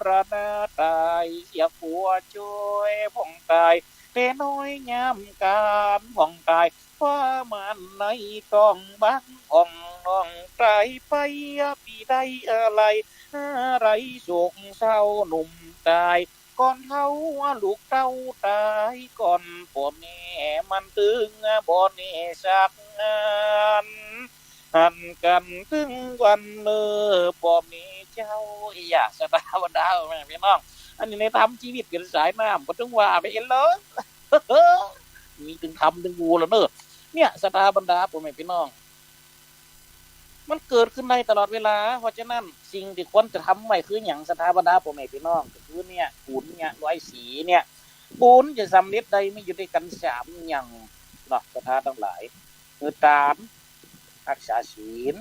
รณา ต๋ายเสียผัวจ้อยผ่องต๋าย แต่น้อยยามก๋านผ่องต๋าย ความมันในต๊องบังอ่อง น้องต๋ายไป ปี้ได้อาลัย อาลัยโศกเศร้า หนุ่มต๋ายก่อนเฒ่า ลูกเต้าต๋ายก่อนป้อแม่ มันตึงบ่แน่สักอัน หันกั๋นตึงวันเน่อป้อแม่เจ้า อี้หยา ศรัทธาบรรดาแม่ปี้น้อง อันนี้ในธรรมจีวิตเป๋นสายน้ำ บ่ต้องว่าไปเองเลย มีตึงธรรมตึงบูแล้วเน่อ เนี่ย ศรัทธาบรรดาป้อแม่ปี้น้อง มันเกิดขึ้นได้ตลอดเวลา เพราะฉะนั้นสิ่งตี้ควรจะทำไว้คือหยัง ศรัทธาบรรดาป้อแม่ปี้น้อง ก็คือเนี่ย บุญเนี่ย ร้อยสี่ เนี่ย บุญจะสำเร็จได้มีอยู่ด้วยกั๋นสามอย่างเนาะ ศรัทธาตังหลาย คือตาน ฮักษาศีล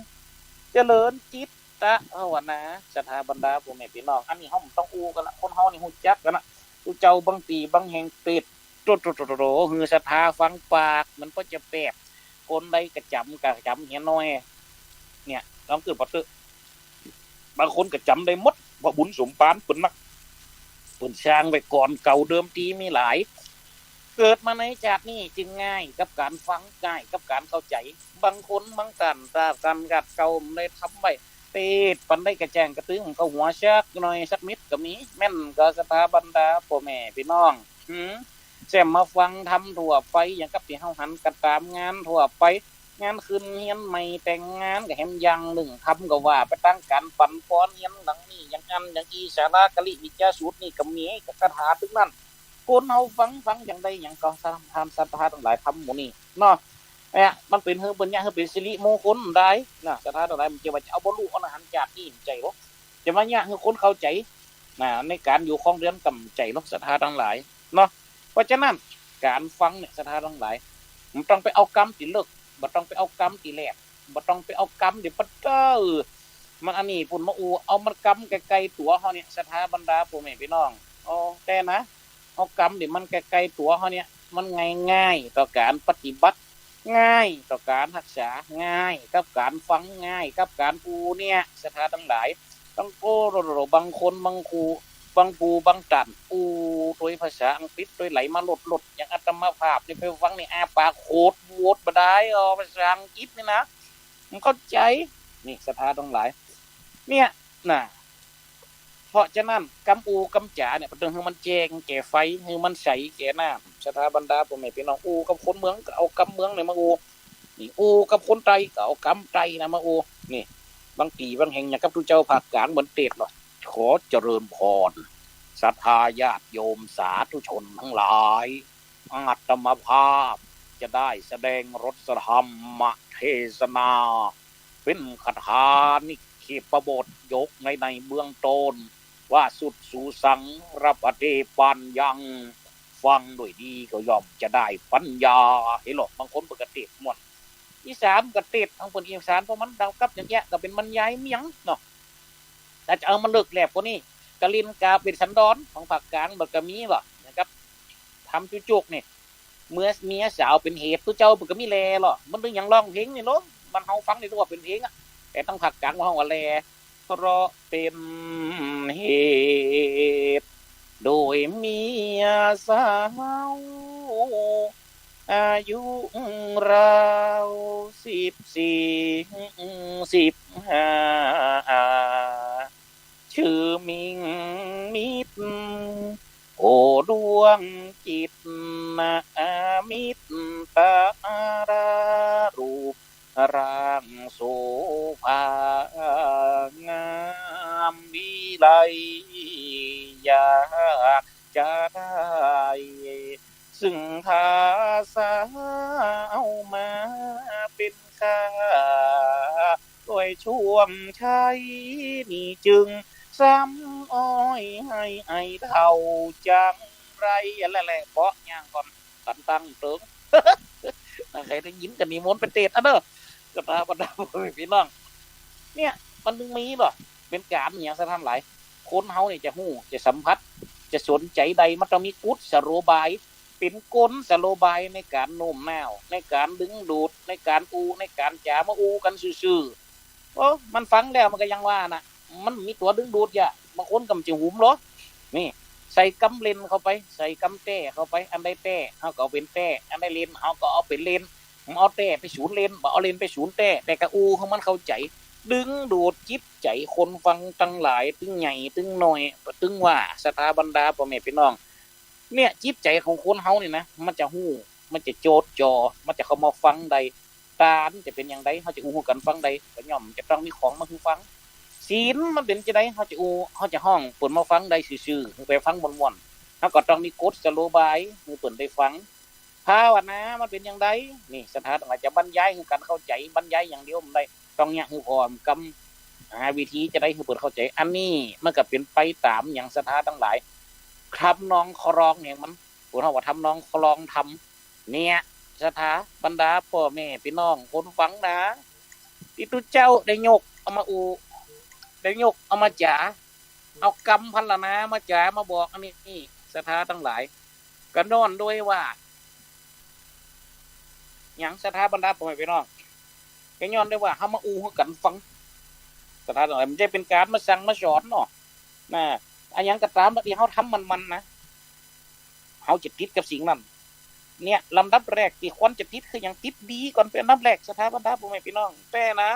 เจริญจิตตภาวนา ศรัทธาบรรดาป้อแม่ปี้น้อง อันนี้เฮาบ่ต้องอู้กั๋นละ คนเฮานี่ฮู้จักกั๋นนะ ตุ๊เจ้าบางตี้บางแห่งเตศน์ โตๆๆๆ หื้อศรัทธาฟังปาก มันก็จะแปบ คนใดกระจ๋ำกระจ๋ำเหียน้อย เนี่ย ลองกึ๊ดปะเต๊อะ บางคนกระจ๋ำได้หมด เพราะบุญสมภารเปิ้นนัก เปิ้นสร้างไว้ก่อนเก่าเดิมทีมีหลาย เกิดมาในจาตินี้จึงง่ายกับก๋านฟัง ง่ายกับก๋านเข้าใจ๋ บางคนบางต้าน ต้านกัดเก่าบ่ได้ทำไว้ เตศน์ปันได้กระแจ่างกระตึงเข้าหัวสักหน่อยสักเม็ดก็มี แม่นก่อ ศรัทธาบรรดาป้อแม่ปี้น้อง หืม แจ่มมาฟังธรรมทั่วไป อย่างกับตี้เฮาหันกั๋นต๋ามงานทั่วไป งานขึ้นเฮียนใหม่ แต่งงานก็แหมอย่างนึ่ง ธรรมก็ว่าไปตางก๋าน ปั๋นปอนเฮียนหลังนี้ อย่างอั้นอย่างอี้ สาระกะริวิจาสูตรนี่ก็มี กับคาถาตึงนั้น คนเฮาฟัง ฟังอย่างใดอย่างก็ต๋าม ต๋ามศรัทธาตังหลาย ธรรมหมู่นี้เนาะ เนี่ย มันเป๋นหื้อเปิ้นเยียะ หื้อเป๋นสิริมงคลได้นะ ศรัทธาตังหลาย บ่ใจ้ว่าจะเอาบรรลุอรหันต์จาตินี้ บ่ใจ้หรอก จะมาเยียะหื้อคนเข้าใจ๋นะ ในก๋านอยู่ครองเรือนก็บ่ใจ้หรอก ศรัทธาตังหลายเนาะ เพราะฉะนั้นก๋านฟังเนี่ย ศรัทธาตังหลาย บ่ต้องไปเอากำตี้เลิก บ่ต้องไปเอากำตี้แลบ บ่ต้องไปเอากำตี้ปะเต๊อะ มันอันนี้ปุ้นมาอู้ เอามันกำใก้ๆตั๋วเฮาเนี่ย ศรัทธาบรรดาป้อแม่ปี้น้อง โอ้ แต่นะ เอากำตี้มันใก้ๆตั๋วเฮาเนี่ย มันง่ายๆต่อก๋านปฏิบัติ ง่ายต่อก๋านฮักษา ง่ายกับก๋านฟัง ง่ายกับก๋านอู้เนี่ย ศรัทธาตังหลาย ตังโก้ บางคนบางครู บางผู้บางต้าน อู้ตวยภาษาอังกฤษตวยไหลมาโลดๆ อย่างอาตมาภาพนี่ไปฟังนี่ อ้าปากโขดโหวดบ่ได้ อ้อ ภาษาอังกฤษนี่นะ บ่เข้าใจ๋ นี่ศรัทธาตังหลาย เนี่ยนะ เพราะฉะนั้นกำอู้กำจ๋าเนี่ย เปิ้นต้องหื้อมันแจ้งแก่ไฟ หื้อมันใสแก่น้ำ ศรัทธาบรรดาป้อแม่ปี้น้อง อู้กับคนเมืองก็เอากำเมืองเนี่ยมาอู้ นี่ อู้กับคนใต้ก็เอากำใต้นะมาอู้ นี่ บางตี้บางแห่งอย่างกับตุ๊เจ้าภาคก๋างเปิ้นเตศน์เนาะ ขอเจริญพร ศรัทธาญาติโยมสาธุชนตังหลาย อาตมาภาพจะได้แสดงรสธรรมเทศนา เป๋นคาถานิเคปบทยกใน ในเบื้องต้น ว่าสุดสูสังรปเทปัญญัง ฟังด้วยดีก็ย่อมจะได้ปัญญา หันก่อ บางคนเปิ้นก็เตศน์ม่วน อีสานก็เตศน์ของเปิ้นอีสาน เพราะมันเดากับอย่างเงี้ย ก็เป๋นบรรยายเมียงเนาะ ถ้าจะเอามาเลิกแลบกว่านี้ กะเล่นก๋าเป๋นสันดอนของภาคก๋าง บ่ก็มีบ่ อย่างกับธรรมจุจุกนี่ เมื่อเมียสาวเป๋นเหตุ ตุ๊เจ้าเปิ้นก็มีแลลอ มันตึงอย่างร้องเพลงนี่ลอ มันเฮาฟังนี่ตัวเป๋นเพลงอะ แต่ตังภาคก๋างว่าเฮาว่าแล เพราะเป๋นเหตุ โดยเมียสาว อายุราวสิบสี่ สิบห้า จื้อมิ่งมิตร โอ้ดวงจิตนะ มิตรตารารูปร่างโสภางามวิไล อยากจะได้ ซึ่งทาสาวมาเป๋นข้า ด้วยช่วงชัยนี้จึงซ้ำอ้อยให้ไอ้เฒ่าจังไร อันนั้นแหละ เปาะย่างก่อน ตันตังเติง ใผได้ยินก็นิมนต์ไปเตศน์อะเนาะ ศรัทธาบรรดาป้อแม่ปี้น้อง เนี่ย มันตึงมีบ่ เป๋นก๋านหยัง ศรัทธาตังหลาย คนเฮาเนี่ยจะฮู้ จะสัมผัส จะสนใจ๋ได้ มันต้องมีกุศโลบาย เป๋นกุศโลบายในก๋านโน้มน้าว ในก๋านดึงดูด ในก๋านอู้ ในก๋านจ๋า มาอู้กั๋นซื่อๆ โอ้ มันฟังแล้วมันก็อย่างว่าน่ะ มันมีตั๋วดึงดูดอย่า บางคนก็บ่จะหุมลอ นี่ ใส่กำเล่นเข้าไป ใส่กำแต๊เข้าไป อันใดแต๊เฮาก็เอาเป๋นแต๊ อันใดเล่นเฮาก็เอาเป๋นเล่น บ่เอาแต๊ไปสูนเล่น บ่เอาเล่นไปสูนแต๊ แต่ก็อู้หื้อมันเข้าใจ๋ ดึงดูดจิตใจ๋คนฟังตังหลาย ตึงใหญ่ตึงน้อย ตึงว่าศรัทธาบรรดาป้อแม่ปี้น้อง เนี่ย จิตใจ๋ของคนเฮานี่นะ มันจะฮู้ มันจะโจดจ่อ มันจะเข้ามาฟังได้ ตานจะเป๋นอย่างใด เฮาจะอู้หื้อกั๋นฟังได้ ก็ย่อมจะต้องมีของมาหื้อฟัง ศีลมันเป๋นจาใด เฮาจะอู้ เฮาจะฮ้องเปิ้นมาฟังได้ซื่อๆ หื้อไปฟังม่วนๆ เฮาก็ต้องมีกุศโลบายหื้อเปิ้นได้ฟัง ภาวนามันเป๋นอย่างใด นี่ ศรัทธาตังหลาย จะบรรยายหื้อกั๋นเข้าใจ๋ บรรยายอย่างเดียวบ่ได้ ต้องเยียะหื้อพร้อมกำ หาวิธีจะได้หื้อเปิ้นเข้าใจ๋ อันนี้มันก็เป๋นไปต๋ามหยัง ศรัทธาตังหลาย ทำนองคลองแห่งมัน เปิ้นฮ้องว่าทำนองคลองธรรม เนี่ย ศรัทธาบรรดาป้อแม่ปี้น้องคนฟังนะ ตี้ตุ๊เจ้าได้ยกเอามาอู้ ได้ยกเอามาจ๋า เอากำพรรณนามาจ๋ามาบอกอันนี้ ศรัทธาตังหลาย ก็ย้อนด้วยว่า หยัง ศรัทธาบรรดาป้อแม่ปี้น้อง ก็ย้อนด้วยว่าเฮามาอู้หื้อกั๋นฟัง ศรัทธาตังหลาย มันจะเป๋นก๋านมาสั่งมาสอนเนาะ นะ อะหยังก็ต๋ามตี้เฮาทำมันๆ นะ เฮาจะติดกับสิ่งนั้น เนี่ย ลำดับแรกตี้ควรจะติดคือหยัง ติดดีก่อนเป๋นอันดับแรก ศรัทธาบรรดาป้อแม่ปี้น้อง แต่นะ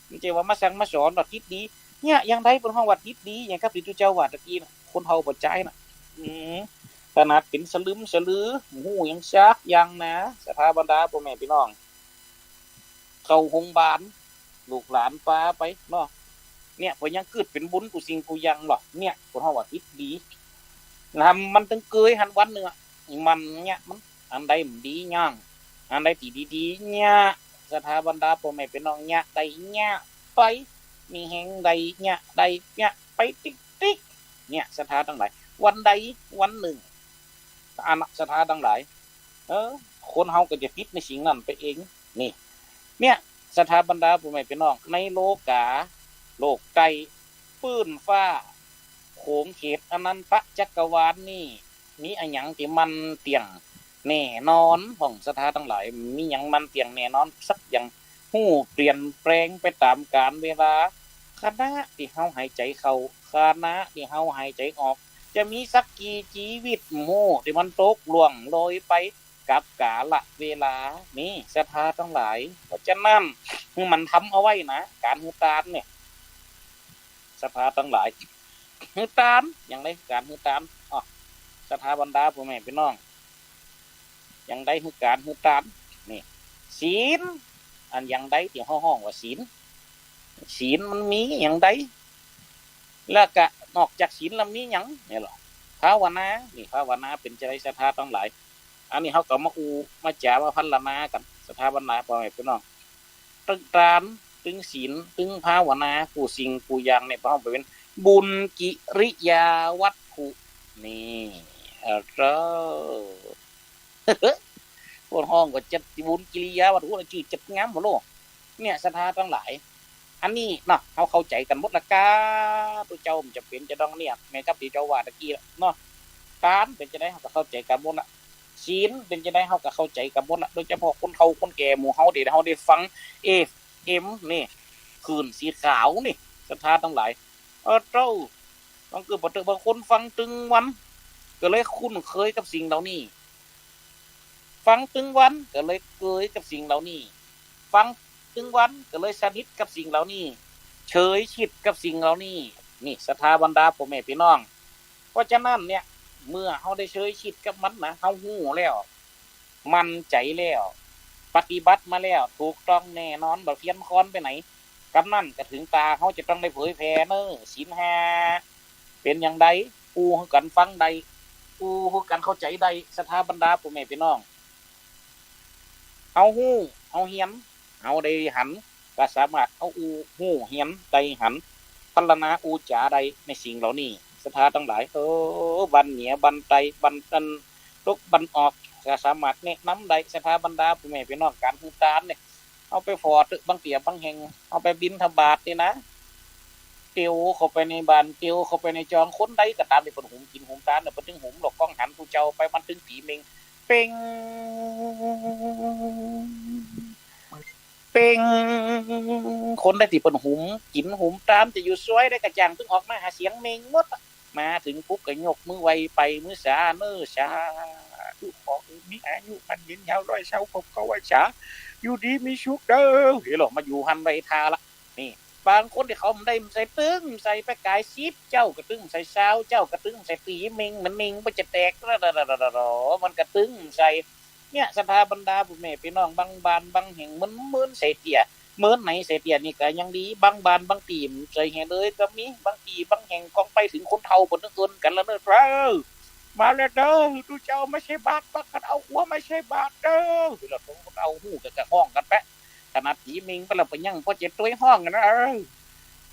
มันจะว่ามาสั่งมาสอนเนาะ ติดดี เนี่ย อย่างใดเปิ้นฮ้องว่าติดดี อย่างกับตี้ตุ๊เจ้าว่าตะกี้นะ คนเฒ่าป้อจายนะ อืม ขนาดเป๋นสลึมสลือ ฮู้หยังสักอย่างนะ ศรัทธาบรรดาป้อแม่ปี้น้อง เข้าโฮงบาล ลูกหลานปาไปเนาะ เนี่ย เปิ้นยังกึ๊ดเป๋นบุญกู้สิ่งกู้อย่างเนาะ เนี่ย เปิ้นฮ้องว่าติดดี นะ มันตึงเกยหันวันนึ่งอะ มันเนี่ย มัน อันใดบ่ดีย่าง อันใดตี้ดีๆ เนี่ย ศรัทธาบรรดาป้อแม่ปี้น้อง เนี่ย ได้เนี่ยไป มีแฮงได้เนี่ย ได้เนี่ยไปติ๊กๆ เนี่ย ศรัทธาตังหลาย วันใดวันนึ่ง อันน่ะ ศรัทธาตังหลาย เออ คนเฮาก็จะติดในสิ่งนั้นไปเอง นี่ เนี่ย ศรัทธาบรรดาป้อแม่ปี้น้อง ในโลก๋า โลกใต้ ปื้นฟ้า โขงเขตอนันตจักรวาลนี่ มีอะหยังตี้มั่นเตี้ยงแน่นอนพ่อง ศรัทธาตังหลาย มีหยังมั่นเตี้ยงแน่นอนสักอย่าง ฮู้เปลี่ยนแปลงไปต๋ามกาลเวลา ขณะตี้เฮาหายใจ๋เข้า ขณะตี้เฮาหายใจ๋ออก จะมีสักกี่จีวิตบ่ฮู้ ตี้มันตกล่วงโรยไปกับกาละเวลา นี่ ศรัทธาตังหลาย เพราะฉะนั้น หื้อหมั่นทำเอาไว้นะ ก๋านหื้อตานเนี่ย ศรัทธาตังหลาย หื้อตาน อย่างใดก๋านหื้อตาน อ้อ ศรัทธาบรรดาป้อแม่ปี้น้อง อย่างใดหื้อก๋านหื้อตาน นี่ ศีล อันอย่างใดตี้เฮาฮ้องว่าศีล ศีลมันมีอย่างใด แล้วก็นอกจากศีลแล้วมีหยัง เนี่ยเหรอ ภาวนา นี่ ภาวนาเป๋นจะใด ศรัทธาตังหลาย อันนี้เฮาก็มาอู้มาจ๋ามาพรรณนากั๋น ศรัทธาบรรดาป้อแม่ปี้น้อง ตึงตาน ตึงศีล ตึงภาวนา กู้สิ่งกู้อย่างเนี่ย เฮาไปเป๋นบุญกิริยาวัตถุ นี่ เออ เปิ้นฮ้องว่าจัดบุญกิริยาวัตถุ จื้อจัดงามบ่โล เนี่ย ศรัทธาตังหลาย อันนี้เนาะ เฮาเข้าใจ๋กั๋นหมดละก้า ตุ๊เจ้าบ่จ๋ำเป๋นจะต้องเนียบ แม้กับตี้เจ้าว่าตะกี้ละเนาะ ตานเป๋นจะใดเฮาก็เข้าใจ๋กั๋นหมดละ ศีลเป๋นจะใดเฮาก็เข้าใจ๋กั๋นหมดละ โดยเฉพาะคนเฒ่าคนแก่หมู่เฮาตี้เฮาได้ฟัง เอฟเอ็ม นี่ คลื่นสีขาวนี่ ศรัทธาตังหลาย เออ เจ้า บางเกิดบ่เติบ บางคนฟังตึงวัน ก็เลยคุ้นเคยกับสิ่งเหล่านี้ ฟังตึงวันก็เลยเกยกับสิ่งเหล่านี้ ฟังตึงวันก็เลยสนิทกับสิ่งเหล่านี้ เฉยชิดกับสิ่งเหล่านี้ นี่ ศรัทธาบรรดาป้อแม่ปี้น้อง เพราะฉะนั้นเนี่ย เมื่อเฮาได้เฉยชิดกับมันนะ เฮาฮู้แล้ว มั่นใจ๋แล้ว ปฏิบัติมาแล้ว ถูกต้องแน่นอน บ่เพี้ยนคลอนไปไหน กำนั้นก็เถิงตาเฮาจะต้องได้เผยแผ่เน่อ ศีลห้า เป๋นอย่างใด อู้หื้อกั๋นฟังได้ อู้หื้อกั๋นเข้าใจ๋ได้ ศรัทธาบรรดาป้อแม่ปี้น้อง เฮาฮู้ เฮาเฮียน เฮาได้หัน ก็สามารถเอาอู้ฮู้เฮียนได้หัน พรรณนาอู้จ๋าได้ในสิ่งเหล่านี้ ศรัทธาตังหลาย เออ บ้านเหนือ บ้านใต้ บ้านอันตก บ้านออก ก็สามารถแนะนำได้ ศรัทธาบรรดาป้อแม่ปี้น้อง ก๋านหื้อตานเนี่ย เฮาไปผ่อเต๊อะ บางเตี้ยบางแห่ง เฮาไปบิณฑบาตนี่นะ เตียวเข้าไปในบ้าน เตียวเข้าไปในจอง คนใดก็ต๋ามตี้เปิ้นหุมกิ๋นหุมตานเนี่ย เปิ้นตึงหุมหลอกก้องหันผู้เจ้าไป มันตึงตี๋เม็ง เป่ง เป่ง คนใดตี้เปิ้นหุมกิ๋นหุมตาน จะอยู่ซอยใดก็จ่าง ตึงออกมาหาเสียงเม็งหมดอะ มาเถิงปุ๊บก็ยกมือไหว้ไป มือสาเน่อ สาธุ ขอหื้อมีอายุมั่นยืนยาว ร้อยเซา ครบเก้าพรรษา อยู่ดีมีสุขเด้อ เฮ้ย หลอกมาอยู่หั้นไว้ท่าละ นี่ บางคนตี้เขาบ่ได้ใส่ ตึงใส่ไปก๋ายสิบเจ้าก็ตึงใส่ ซาวเจ้าก็ตึงใส่ ตี๋เม็งมันเม็งบ่จะแตก มันก็ตึงใส่ เนี่ย ศรัทธาบรรดาป้อแม่ปี้น้อง บางบ้านบางแห่ง เมิน เมินใส่เตี้ย เมินไหนใส่เตี้ยนี่ก็ยังดี บางบ้านบางตี้ใส่แหเลยก็มี บางตี้บางแห่ง ก้องไปเถิงคนเฒ่าเปิ้นตึงเอิ้นกั๋นแล้วเน่อ เอ้อ มาแล้วเด้อ ตุ๊เจ้ามาใส่บาตร ปากั๋นเอาหัวมาใส่บาตรเด้อ แล้วตุ๊เจ้าฮู้ก็ ก็ฮ้องกั๋นแปะ ขนาดผีเม่งไปแล้ว ไปยังป้อเจ็ดตุ๊ยฮ้องกั๋นนะ เออ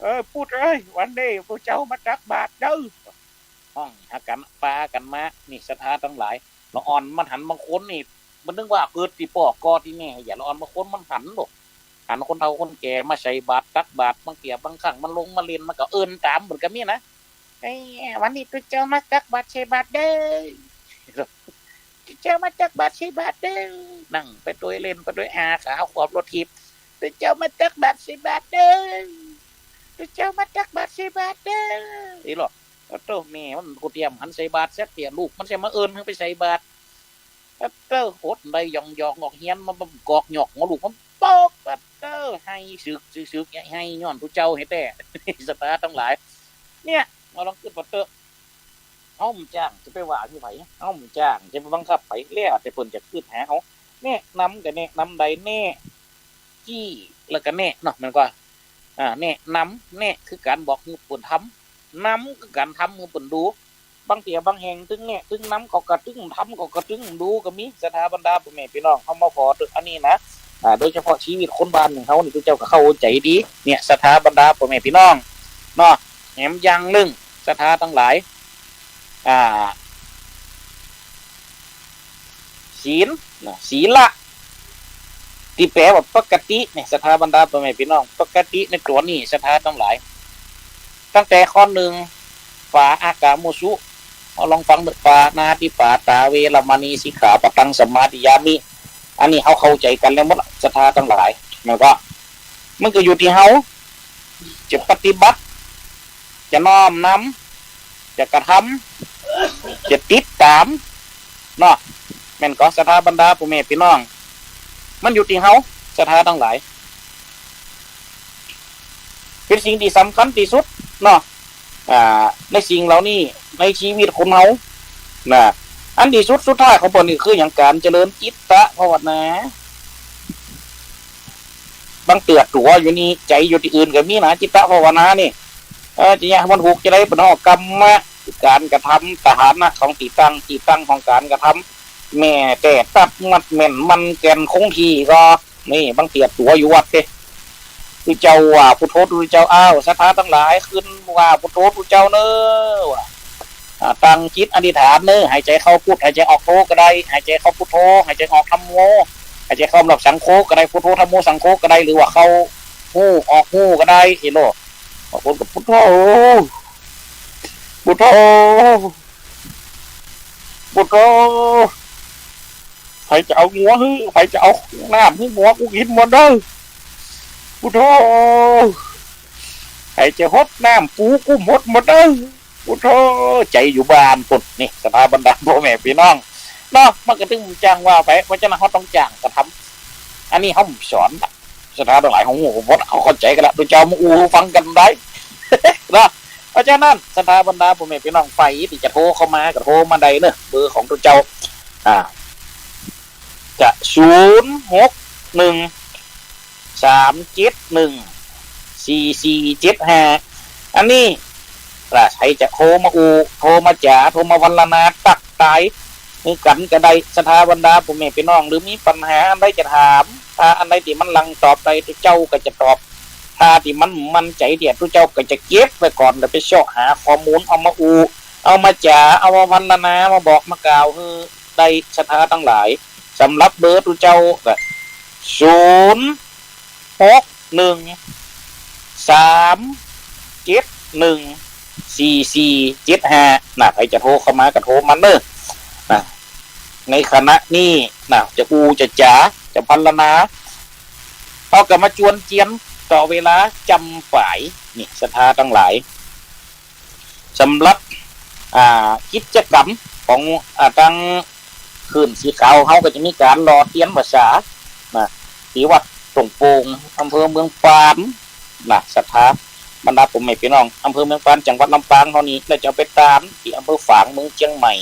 เออ ปุ้นเอ้ย วันนี้ตุ๊เจ้ามาตักบาตรเด้อ ฮ้องหากั๋น ปากั๋นมา นี่ศรัทธาตังหลาย ละอ่อนมันหันบางคนนี่ มันนึกว่าเกิดตี้ป้อก่อตี้แม่ อย่าละอ่อนบางคนมันหันลูก หันคนเฒ่าคนแก่มาใส่บาตรตักบาตร บางเตื้อบางครั้งมันลงมาเล่น มันก็เอิ้นต๋ามมันก็มีนะ เอ้ย วันนี้ตุ๊เจ้ามาตักบาตรใส่บาตรเด้อ ตุ๊เจ้ามาตักบาตรใส่บาตรเด้อ นั่งไปตุ๊ยเล่นไปตุ๊ยอา ขาขวบรถถีบ ตุ๊เจ้ามาตักบาตรใส่บาตรเด้อ ตุ๊เจ้ามาตักบาตรใส่บาตรเด้อ นี่หรอ โอ้โต แม่มันกูเตรียมหันใส่บาตรสักเตื้อ ลูกมันจะมาเอิ้นหื้อไปใส่บาตร โอ้โต อดได้หย่องๆ ออกเฮียนมา กอกหยอกหัวลูกมันปอก โอ้โต ไห้สึกๆ ไห้ย้อนตุ๊เจ้าแต๊ๆ ศรัทธาตังหลาย เนี่ย มาลองกึ๊ดว่าเต๊อะ เฮาบ่จ้างจะไปว่าหื้อใผ เฮาบ่จ้างจะไปบังคับใผ แล้วแต่เปิ้นจะกึ๊ดหาเอา แนะนำก็แนะนำได้ แนะ จี้ แล้วก็แนะเนาะ แม่นก่อ อ่า แนะนำ แนะคือก๋านบอกหื้อเปิ้นทำ นำคือก๋านทำหื้อเปิ้นดู บางเตื้อบางแห่งตึงแนะตึงนำ เขาก็ตึงทำ เขาก็ตึงดูก็มี ศรัทธาบรรดาป้อแม่ปี้น้อง เฮามาผ่อเต๊อะ อันนี้นะ อ่า โดยเฉพาะชีวิตคนบ้านอย่างเฮานี่ ตุ๊เจ้าก็เข้าใจ๋ดี เนี่ย ศรัทธาบรรดาป้อแม่ปี้น้อง เนาะ แหมอย่างนึ่ง ศรัทธาตังหลาย อ่า ศีลนะ ศีละ ตี้แป๋ว่าปกติเนี่ย ศรัทธาบรรดาป้อแม่ปี้น้อง ปกติในตั๋วนี้ ศรัทธาตังหลาย ตั้งแต่ข้อนึ่ง ปา อากามุสุ เฮาลองฟังเต๊อะ ปาณาติปาตา เวระมะณี สิกขาปะตัง สมาธิยามิ อันนี้เฮาเข้าใจ๋กั๋นแล้วหมดละ ศรัทธาตังหลาย มันก็ มันก็อยู่ตี้เฮา จะปฏิบัติ จะน้อมนำ จะกระทำ จะติดต๋าม เนาะ แม่นก่อ ศรัทธาบรรดาป้อแม่ปี้น้อง มันอยู่ตี้เฮา ศรัทธาตังหลาย เป๋นสิ่งตี้สำคัญตี้สุด เนาะ อ่า ในสิ่งเหล่านี้ ในชีวิตคนเฮา นะ อันตี้สุดสุดท้ายของเปิ้นนี่คือหยัง ก๋านเจริญจิตตภาวนา บางเตื้อตั๋วอยู่นี่ ใจ๋อยู่ตี้อื่นก็มีนะ จิตตภาวนานี่ เออ จะเยียะมันถูกจาใด เปิ้นฮ้องกัมมะ ก๋านกระทำ ตะหานะของตี้ตั้ง ตี้ตั้งของก๋านกระทำ แม้แต่ตั๊ดมัดแม่นมั่นแก่นคงตี้ก็ นี่ บางเตื้อตั๋วอยู่วัดเต๊ ตุ๊เจ้าว่าพุทโธ ตุ๊เจ้า อ้าว ศรัทธาตังหลาย ขึ้นว่าพุทโธ ตุ๊เจ้าเน่อ ว่า อ่า ตั้งจิตอธิษฐานเน่อ หายใจ๋เข้าพุท หายใจ๋ออกโธก็ได้ หายใจ๋เข้าพุทโธ หายใจ๋ออกธัมโม หายใจ๋เข้าสำหรับสังโฆก็ได้ พุทโธ ธัมโม สังโฆก็ได้ หรือว่าเข้าฮู้ออกฮู้ก็ได้ เอโล บางคนก็พุทโธ พุทโธ พุทโธ ใผจะเอางัวหื้อ ใผจะเอาน้ำหื้องัวกูกิ๋นหมดเน่อ พุทโธ ใผจะหดน้ำปูกุ้มหดหมดเน่อ พุทโธ ใจ๋อยู่บ้านปุ้น นี่ ศรัทธาบรรดาป้อแม่ปี้น้อง เนาะ มันก็ตึงบ่จ้างว่าไป เพราะฉะนั้นเฮาต้องจ้างกระทำ อันนี้เฮาสอนละ ศรัทธาตังหลาย เฮาฮู้หมด เฮาเข้าใจ๋กั๋นละ ตุ๊เจ้ามาอู้หื้อฟังกั๋นได้ เนาะ เพราะฉะนั้น ศรัทธาบรรดาป้อแม่ปี้น้อง ใผตี้จะโทรเข้ามาก็โทรมาได้เน่อ เบอร์ของตุ๊เจ้า อ่า จะ ศูนย์ หก หนึ่ง สาม เจ็ด หนึ่ง สี่ สี่ เจ็ด ห้า อันนี้ ถ้าใผจะโทรมาอู้ โทรมาจ๋า โทรมาวรรณนา ตั๊กตาย หื้อกั๋นก็ได้ ศรัทธาบรรดาป้อแม่ปี้น้อง หรือมีปัญหาอันใดจะถาม ถ้าอันใดตี้มันหลั่งตอบได้ ตุ๊เจ้าก็จะตอบ ถ้าตี้มันบ่มั่นใจ๋เดีย ตุ๊เจ้าก็จะเก็บไว้ก่อน แล้วไปเซาะหาข้อมูล เอามาอู้ เอามาจ๋า เอามาวรรณนา มาบอกมากล่าวหื้อได้ ศรัทธาตังหลาย สำหรับเบอร์ตุ๊เจ้าก็ ศูนย์ หก หนึ่ง สาม เจ็ด หนึ่ง สี่ สี่ เจ็ด ห้า นะ ใผจะโทรเข้ามาก็โทรมาเน่อ นะ ในขณะนี้นะ จะอู้จะจ๋า จะพรรณนา เฮาก็มาจวนเจียนต่อเวลาจำป๋าย นี่ ศรัทธาตังหลาย สำหรับ อ่า กิจกรรมของ อ่า ตางคลื่นสีขาวเฮาก็จะมีก๋านหล่อเตียนภาษา นะ ตี้วัดต้งโป่ง อำเภอเมืองปาน นะ ศรัทธาบรรดาป้อแม่ปี้น้อง อำเภอเมืองปาน จังหวัดลำปางเฮานี้ แล้วจะเอาไปตานตี้อำเภอฝาง เมืองเจียงใหม่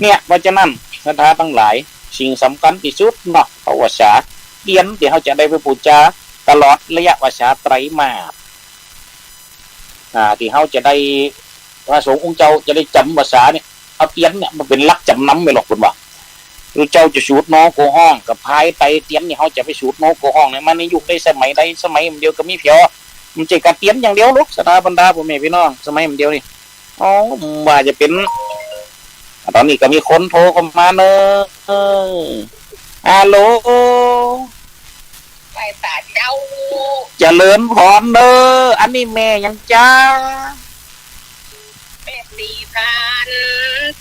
เนี่ย เพราะฉะนั้น ศรัทธาตังหลาย สิ่งสำคัญตี้สุดเนาะ ภาษา เตียนตี้เฮาจะได้ไปปู๋จา ตลอดระยะภาษาไตรมาส อ่า ตี้เฮาจะได้ พระสงฆ์องค์เจ้าจะได้จ๋ำภาษาเนี่ย เอาเตียนเนี่ยมาเป๋นหลักจ๋ำนำไว้หรอก เปิ้นว่า หรือเจ้าจะสูดโนโกฮ้อง ก็ภายใต้เตียนนี่ เฮาจะไปสูดโนโกฮ้องเนี่ย มันในยุคใดสมัยใด สมัยเดียวก็มีเผียว มันจะกะเตียนอย่างเดียวหรอก ศรัทธาบรรดาพ่อแม่พี่น้อง สมัยเดียวนี่ อ๋อ ว่าจะเป๋น ต๋อนนี้ก็มีคนโทรเข้ามาเนอะ ฮัลโหล ไหว้สาเจ้า เจริญพรเนอะ อันนี้แม่หยังจ๊ะ แม่ศรีพันธุ์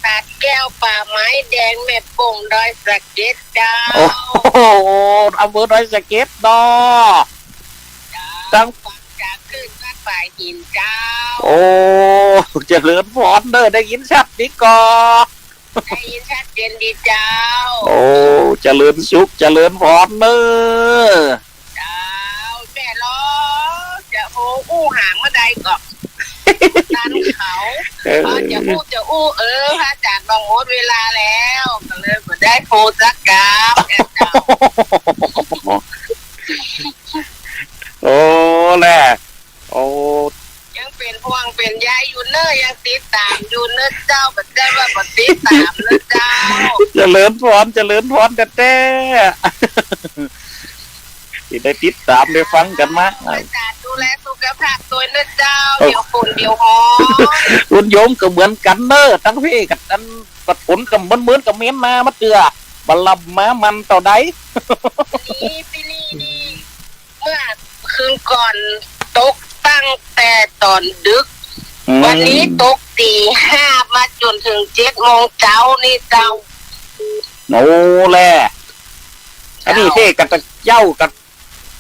ตัดแก้วป่าไม้แดง แม่โป่งดอยสะเก็ดเจ้า โอ้โห อำเภอดอยสะเก็ดเนาะ เจ้า ตั้ง ฟังจากคลื่นวัดฝายหินเจ้า โอ้ เจริญพรเนอะ ได้ยินชัดดีก่อ ได้ยินชัดเจนดีเจ้า โอ้ เจริญสุข เจริญพรเนอะ เจ้า แม่ลอ จะโอ้อู้หางเมื่อใดก่อ ตันเขา เออ อ๋อ จะอู้ จะอู้ เออ พระอาจารย์บอกหมดเวลาแล้ว ก็เลยบ่ได้โทรสักกำ เจ้า โอ้ แหละ โอ้ ยังเป๋นห่วงเป๋นใยอยู่เนอะ ยังติดตามอยู่เนอะเจ้า บ่ใจ้ว่าบ่ติดตามเนอะเจ้า เจริญพร เจริญพรแต๊ๆ ตี้ได้ติดตามได้ฟังกั๋นมา อาจารย์ดูแลสุขภาพตวยเนอะเจ้า เดี๋ยวฝนเดี๋ยวฮ้อน คุณโยมก็เหมือนกั๋นเนอะ ตังเพ่กั๋น อันปัดฝนก็เหมือนๆ ก็เหม็นมา มาเตื้อ บ่าลำมามันเต้าใด ปีนี้ ปีนี้นี่ เมื่อคืนก่อนตกตั้งแต่ต๋อนดึก อืม วันนี้ตกตี๋ห้ามาจ๋นเถิงเจ็ดโมงเจ๊านี่เจ้า โอ้แล อันนี้เจ้า เพ่กั๋นตะเจ๊ากะ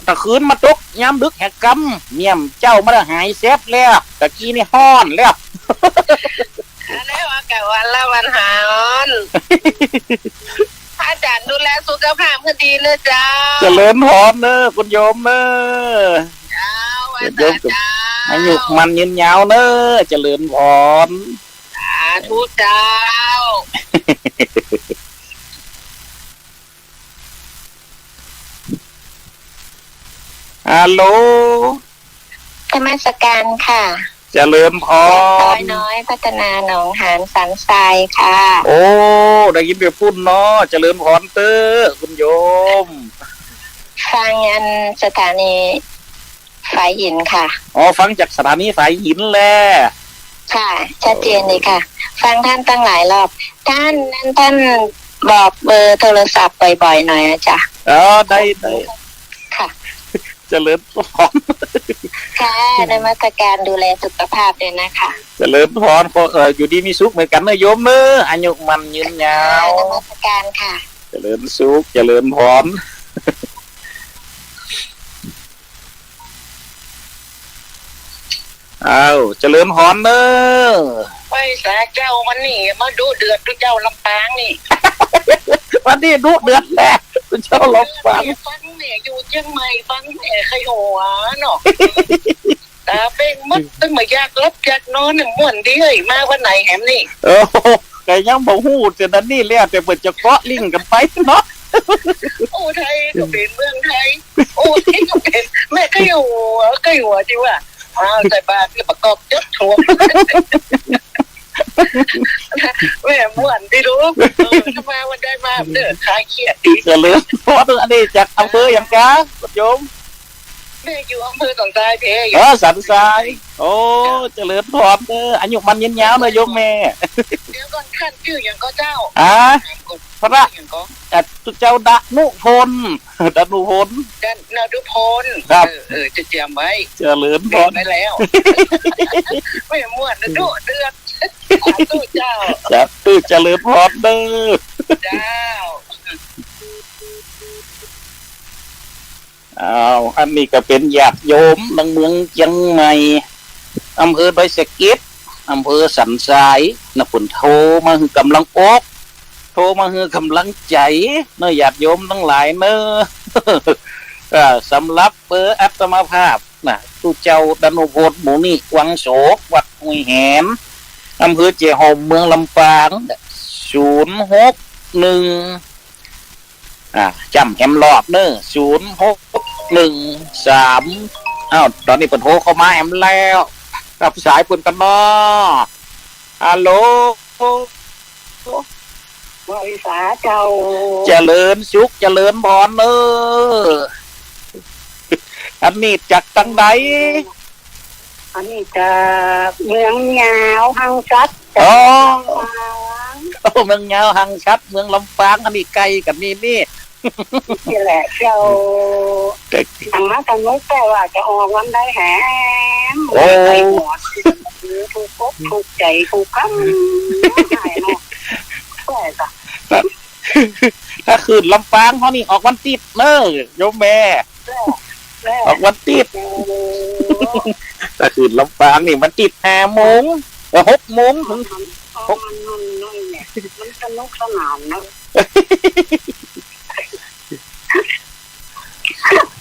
ตะคืนมาตกยามดึกแหมกำ เยี่ยมเจ้ามาแล้วหายแซบแล้ว ตะกี้นี่ฮ้อนแล้ว อันนั้นว่ากั๋นวันละวันฮ้อน พระอาจารย์ดูแลสุขภาพหื้อดีเนอะเจ้า เจริญพรเนอะ คุณโยมเนอะ เจ้า เจริญพร เจ้า อายุมั่นยืนยาวเนอะ เจริญพร สาธุเจ้า ฮัลโหล นมัสการค่ะ เจริญพร จากซอยน้อยพัฒนาหนองหานสันทรายค่ะ โอ้ ได้ยินแต่ปุ้นเนาะ เจริญพรเต๊อะ คุณโยม ฟังอันสถานีฝายหินค่ะ อ๋อ ฟังจากสถานีฝายหินแล ค่ะ ชัดเจนดีค่ะ ฟังท่านตั้งหลายรอบ ท่าน นั่นท่านบอกเบอร์โทรศัพท์บ่อยๆ หน่อยนะจ๊ะ อ๋อ ได้ ได้ ค่ะ เจริญพร ค่ะ นมัสการ ดูแลสุขภาพด้วยนะคะ เจริญพร ขอ เอ่อ อยู่ดีมีสุขเหมือนกั๋นเนอะโยมเนอะ อายุมั่นยืนยาว ค่ะ นมัสการค่ะ เจริญสุข เจริญพร อ้าว เจริญพรเนอะ ไหว้สาเจ้า วันนี้มาดุเดือดตุ๊เจ้าลำปางนี่ วันนี้ดุเดือดแหละตุ๊เจ้าลำปาง ฟังเนี่ย อยู่เจียงใหม่ ฟังเนี่ย ใค่หัวเนาะ ต๋าเบ่งหมด ตึงบ่อยากหลับอยากนอนเนี่ย ม่วนดีเฮ้ย มาวันไหนแหมนี่ เออ ก็ยังบ่ฮู้ แต่นั้นนี่แล้วแต่เปิ้นจะเกาะลิงก์กั๋นไปเนาะ อู้ไทยก็เป๋นเมืองไทย อู้ไทยก็เป๋น แม่ใค่หัว ใค่หัวจิว่า อ้าว ใส่บาตรก็ประกอบจดถ่วง แม่ม่วนดีลูก เออ ถ้ามาวันใดมาเด้อ คลายเครียดดี เจริญพร อันนี้จากอำเภอหยังกะ โยม แม่อยู่อำเภอสันทรายเพ เออ สันทราย โอ้ เจริญพรเนอะ อายุมั่นยืนยาวเนอะโยมแม่ เดี๋ยวก่อน ท่านจื้อหยังก่อเจ้า อ่า ถามก่อน พระ จื้อหยังก่อ อ่ะ ตุ๊เจ้าดนุพล ดนุพล ดนุพล ครับ เออ เออ จะเจียมไว้ เจริญพร เจียมไว้แล้ว แม่ม่วนนะ ดุเดือด สาธุเจ้า สาธุ เจริญพรเนอะ เจ้า อ้าว อันนี้ก็เป๋นญาติโยมตังเมืองเจียงใหม่ อำเภอดอยสะเก็ด อำเภอสันทรายนะ เปิ้นโทรมาหื้อกำลังอก โทรมาหื้อกำลังใจ๋เนอะ ญาติโยมตังหลายเนอะ อ่า สำหรับเบอร์อาตมาภาพนะ ตุ๊เจ้าดนุพล หมู่นี้ วังโสก วัดห้วยแหม อำเภอแจ้ห่ม เมืองลำปาง ศูนย์หกหนึ่ง อ่า จ้ำแหมรอบเนอะ ศูนย์หกหนึ่งสาม อ้าว ต๋อนนี้เปิ้นโทรเข้ามาแหมแล้ว รับสายเปิ้นก่อนเนาะ ฮัลโหล ไหว้สาเจ้า เจริญสุข เจริญพรเน้อ อันนี้จากตังใด อันนี้จากเมืองยาวฮังฉัตร อ๋อ เมืองยาวฮังฉัตร เมืองลำปาง อันนี้ใก้กั๋นนี่นี่ นี่แหละเจ้า แต่ หนังมาสนุก แต่ว่าจะออกวันใดแหม โอ้ ไปหมด ถูกอกถูกใจ๋ ถูกกำ หายหมด แต่จ้ะ ถ้า ถ้าคลื่นลำปางเฮานี่ออกวันติ๊ดเน้อ โยมแม่ แล้ว แล้ว ออกวันติ๊ด โอ้ ถ้าคลื่นลำปางนี่วันติ๊ดห้าโมง เอ่อ หกโมงเถิง อ๋อ หก มัน มัน มันเนี่ย มันสนุกสนานเนาะ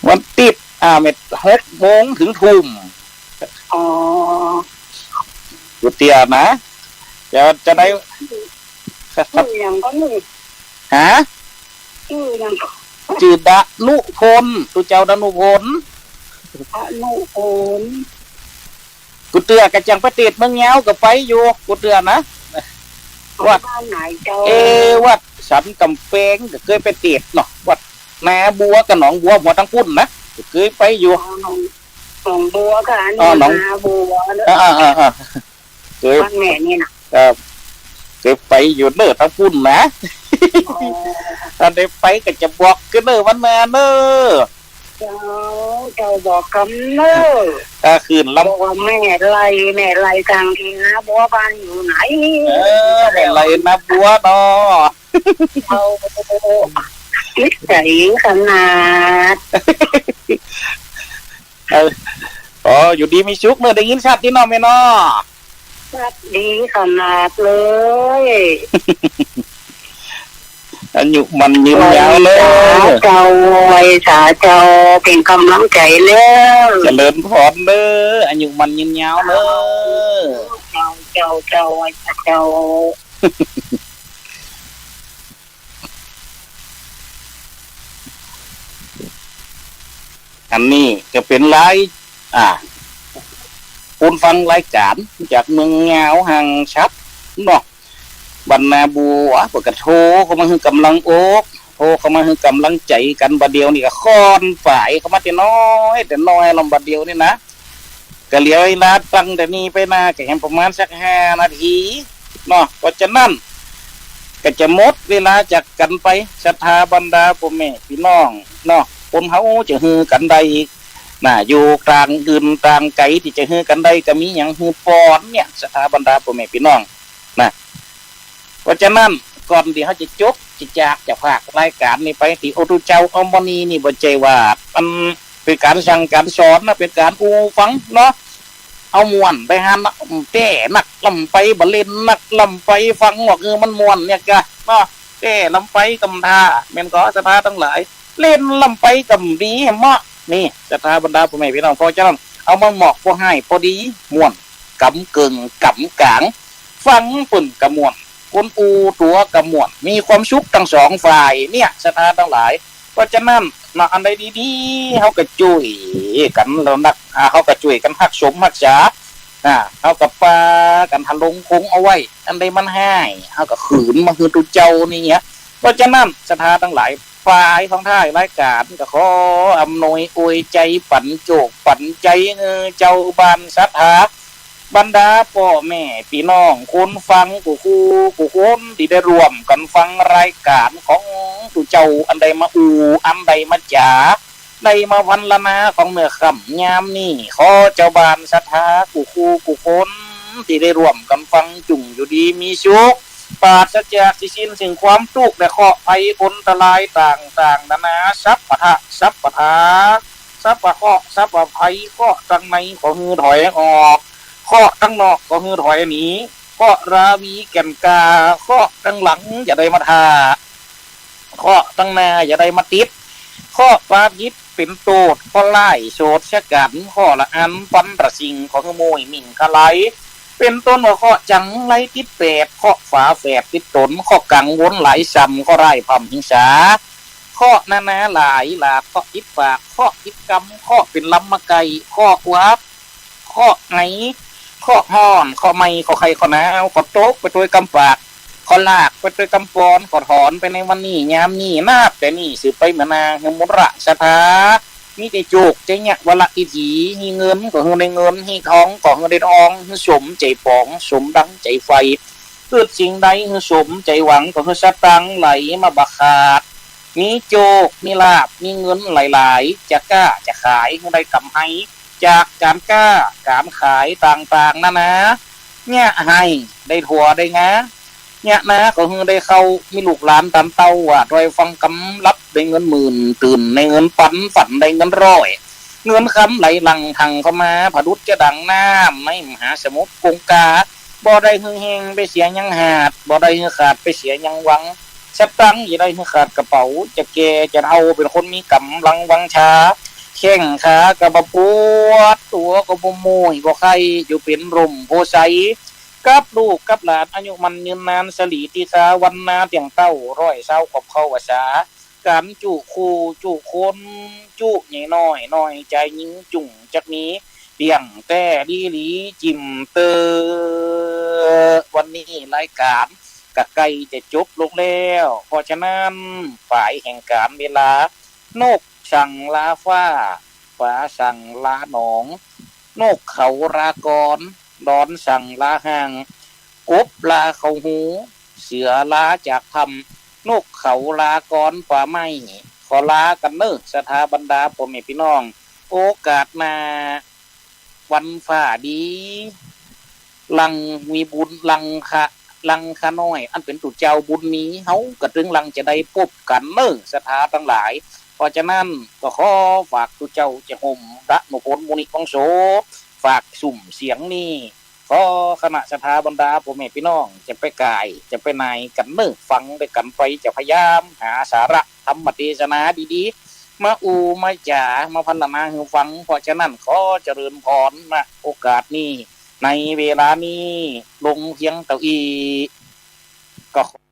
วันติ๊ด อ่า แม่น หกโมงเถิงทุ่ม อ๋อ กูเตื้อนะ จะ จะได้ จื้อหยังก่อนี่ ฮะ จื้อหยังก่อ จื้อดานุพล ตุ๊เจ้าดานุพล ดานุพล กูเตื้อ กระจังไปเตศน์เมืองยาวก็ไปอยู่ กูเตื้อนะ วัด บ้านไหนเจ้า เอ วัดสันก๋ำแปงก็เกยไปเตศน์เนาะ วัดนาบัวกับหนองบัวหัวตังปุ้นนะ ก็เกยไปอยู่ อ๋อ หนอง หนองบัวกับอัน อ๋อ หนอง นาบัวเนอะ อ่า อ่า อ่า อ่า เกย บ้านแม่นี่นะ ครับ เกยไปอยู่เน้อตังปุ้นนะ อ๋อ ถ้าได้ไปก็จะบอกกึ๊ดเน้อวันนาเน้อ เจ้า เจ้าบอกกำเน้อ ถ้าคลื่นลำ บอกว่าแม่ไล่ แม่ไล่ตางถิ่นนาบัวบ้านอยู่ไหน เออ แม่ไล่นาบัวเนาะ เจ้า นิสัยขนาด เออ อ๋อ อยู่ดีมีสุขเน้อ ได้ยินชัดดีเนาะแม่เนาะ ชัดดีขนาดเลย อายุมั่นยืนยาวเน้อ ไหว้สาเจ้า ไหว้สาเจ้า เป๋นก๋ำลังใจ๋แล้ว เจริญพรเน้อ อายุมั่นยืนยาวเน้อ เจ้า เจ้า เจ้า ไหว้สาเจ้า อันนี้ก็เป๋นราย อ่า คนฟังรายก๋านจากเมืองยาวฮังฉัตรเนาะ บ้านนาบัว เปิ้นก็โทรเข้ามาหื้อก๋ำลังอก โทรเข้ามาหื้อก๋ำลังใจ๋กั๋น บ่าเดี่ยวนี่ก็ค่อนฝายเข้ามาแต่น้อยแต่น้อย ลำบ่าเดี่ยวนี่นะ ก็เหลือเวลาตั้งแต่นี้ไปหน้าก็แหมประมาณสักห้านาทีเนาะ เพราะฉะนั้น ก็จะหมดเวลาจากกั๋นไป ศรัทธาบรรดาป้อแม่ปี้น้องเนาะ คนเฮาจะหื้อกั๋นได้ น่ะ อยู่ต่างอื่นต่างไก๋ตี้จะหื้อกั๋นได้ ก็มีหยังหื้อปอนเนี่ย ศรัทธาบรรดาป้อแม่ปี้น้อง น่ะ เพราะฉะนั้น ก่อนตี้เฮาจะจบ จะจาก จะพากรายก๋านนี้ไป ตี้โอตุ๊เจ้าเอามานี่ นี่บ่ใจ้ว่า มันเป๋นก๋านสั่งก๋านสอนนะ เป๋นก๋านอู้ฟังเนาะ เอาม่วนไปหั้นนะ แต๊นักล้ำไป บ่เล่นนักล้ำไป ฟังออก เออ มันม่วนเนี่ยกะเนาะ แต๊ล้ำไปกำท่า แม่นก่อ ศรัทธาตังหลาย เล่นล้ำไปกำดีเหมาะ นี่ ศรัทธาบรรดาป้อแม่ปี้น้อง เพราะฉะนั้น เอามาเหมาะ ปอฮ้ายปอดี ม่วน ก๋ำเกิ่ง ก๋ำก๋าง ฟังเปิ้นก็ม่วน คนอู้ตั๋วก็ม่วน มีความสุขตังสองฝ่าย เนี่ย ศรัทธาตังหลาย เพราะฉะนั้น เนาะ อันใดดีๆ เฮาก็จ้วยกั๋นแล้วนัก อ่า เฮาก็จ้วยกั๋นฮักสมฮักษา อ่า เฮาก็ปากั๋นหาลงคงเอาไว้ อันใดมันฮ้าย เฮาก็คืนมาหื้อตุ๊เจ้านี่เหีย เพราะฉะนั้น ศรัทธาตังหลาย ฝ่ายของท้ายรายก๋านก็ขออำนวยอวยใจ๋ ปั๋นโจคปั๋นใจ๋ เอ่อ เจ้าบ้านศรัทธา บรรดาป้อแม่ปี้น้อง คนฟังกู้คู่กู้คน ตี้ได้ร่วมกั๋นฟังรายก๋านของตุ๊เจ้า อันได้มาอู้ อันได้มาจ๋า ได้มาพรรณนาของเมื่อค่ำยามนี้ ขอเจ้าบ้านศรัทธากู้คู่กู้คน ตี้ได้ร่วมกั๋นฟัง จุ่งอยู่ดีมีสุข ปราศจากตี้สิ้นซึ่งความตุ๊กข์และเคราะห์ภัยอันตรายต่างๆ นานา สัพพะทะ สัพพะทา สัพพะเคราะห์ สัพพะภัย เคราะห์ตังในขอหื้อถอยออก เคราะห์ตังนอกขอหื้อถอยหนี เคราะห์ราวีแก่นกล้า เคราะห์ตังหลังอย่าได้มาถ่า เคราะห์ตังหน้าอย่าได้มาติด เคราะห์ปาพิษเป๋นโต้ษ เคราะห์ร้ายโสดเสียกั๋น เคราะห์ละอันปันตะสิ่งขอหื้อโมยหมิ่นคลาย เป๋นต้นว่าเคราะห์จังไรติดแปด เคราะห์ฝาแฝดติดต๋น เคราะห์กังวลหลายซ้ำ เคราะห์ร้ายพร่ำหิงสา เคราะห์นานาหลายหลาก เคราะห์ติดปาก เคราะห์ติดกำ เคราะห์เป๋นลำมาใก้ เคราะห์อับ เคราะห์ไอ เคราะห์ฮ้อน เคราะห์ไหม้ เคราะห์ไข้ เคราะห์หนาว เคราะห์ตกไปตวยกำปาก ขอลากไปตวยกำปอน ขอถอนไปในวันนี้ ยามนี้ นับแต่นี้สืบไปเมือหน้า หื้อหมดละศรัทธา มีแต่โจคใจ๋เยียะ วาระดีๆ หื้อเงินก็หื้อได้เงิน หื้อทองก็หื้อได้ทอง หื้อสมใจ๋ปอง สมดังใจ๋ใฝ่ กึ๊ดสิ่งใดหื้อสมใจ๋หวัง ก็หื้อสตางค์ไหลมาบ่ขาด มีโจค มีลาภ มีเงินหลายๆ จะก้าจะขายหื้อได้กำไร จากก๋านก้าก๋านขายต่างๆ นานา เยียะหื้อได้ถั่วได้งา เยียะนาก็หื้อได้ข้าว มีลูกหลานต๋ามเต้า ว่าถ้อยฟังกำลับ ได้เงินหมื่น ตื่นได้เงินปัน ฝันได้เงินร้อย เงินคำไหลหลั่งถังเข้ามา ผะดุจจะดังน้ำในมหาสมุทรกงกา บ่ได้หื้อแห้งไปเสียยังหาด บ่ได้หื้อขาดไปเสียยังวัง สตางค์จะได้หื้อขาดกระเป๋า จะแก่จะเฒ่าเป๋นคนมีก๋ำลังวังชา แข้งขาก็บ่ปวด ตั๋วก็บ่โมยบ่ไข้ อยู่เป๋นร่มโพธิ์ไทร กับลูกกับหลานอายุมั่นยืนนาน สะหลีตีสาวรรณาเตี้ยงเต้า ร้อยซาวขวบเข้าพรรษา ก๋านจุคู่จุคน จุใหญ่น้อย น้อยจายญิงจุ่งจักมี เตี้ยงแต๊ดีหลีจิ่มเต๊อะ วันนี้รายก๋านก็ใก้จะจบลงแล้ว เพราะฉะนั้น ฝายแห่งก๋านเวลา นกสั่งลาฟ้า ป๋าสั่งลาหนอง นกเขาลากร ดอนสั่งลาห่าง กบลาเข้าฮู เสือลาจากถ้ำ นกเขาลากรป่าไม้ ขอลากั๋นเน่อ ศรัทธาบรรดาป้อแม่ปี้น้อง โอกาสหน้า วันฟ้าดี หลังมีบุญ หลังคะ หลังคะน้อย อันเป๋นตุ๊เจ้าบุญมี เฮาก็ตึงหลังจะได้ปบกั๋นเน่อ ศรัทธาตังหลาย เพราะฉะนั้น ก็ขอฝากตุ๊เจ้าจะห่ม ดานุพล มุนิวังโส ฝากสุมเสียงนี้ ขอคณะศรัทธาบรรดาป้อแม่ปี้น้อง จะไปก๋าย จะไปไหนกั๋นเน่อ ฟังตวยกั๋นไป จะพยายามหาสาระธรรมเตสนาดีๆ มาอู้มาจ๋า มาพรรณนาหื้อฟัง เพราะฉะนั้น ขอเจริญพร ณ โอกาสนี้ ในเวลานี้ ลงเพียงเต้าอี้ ก็ขอ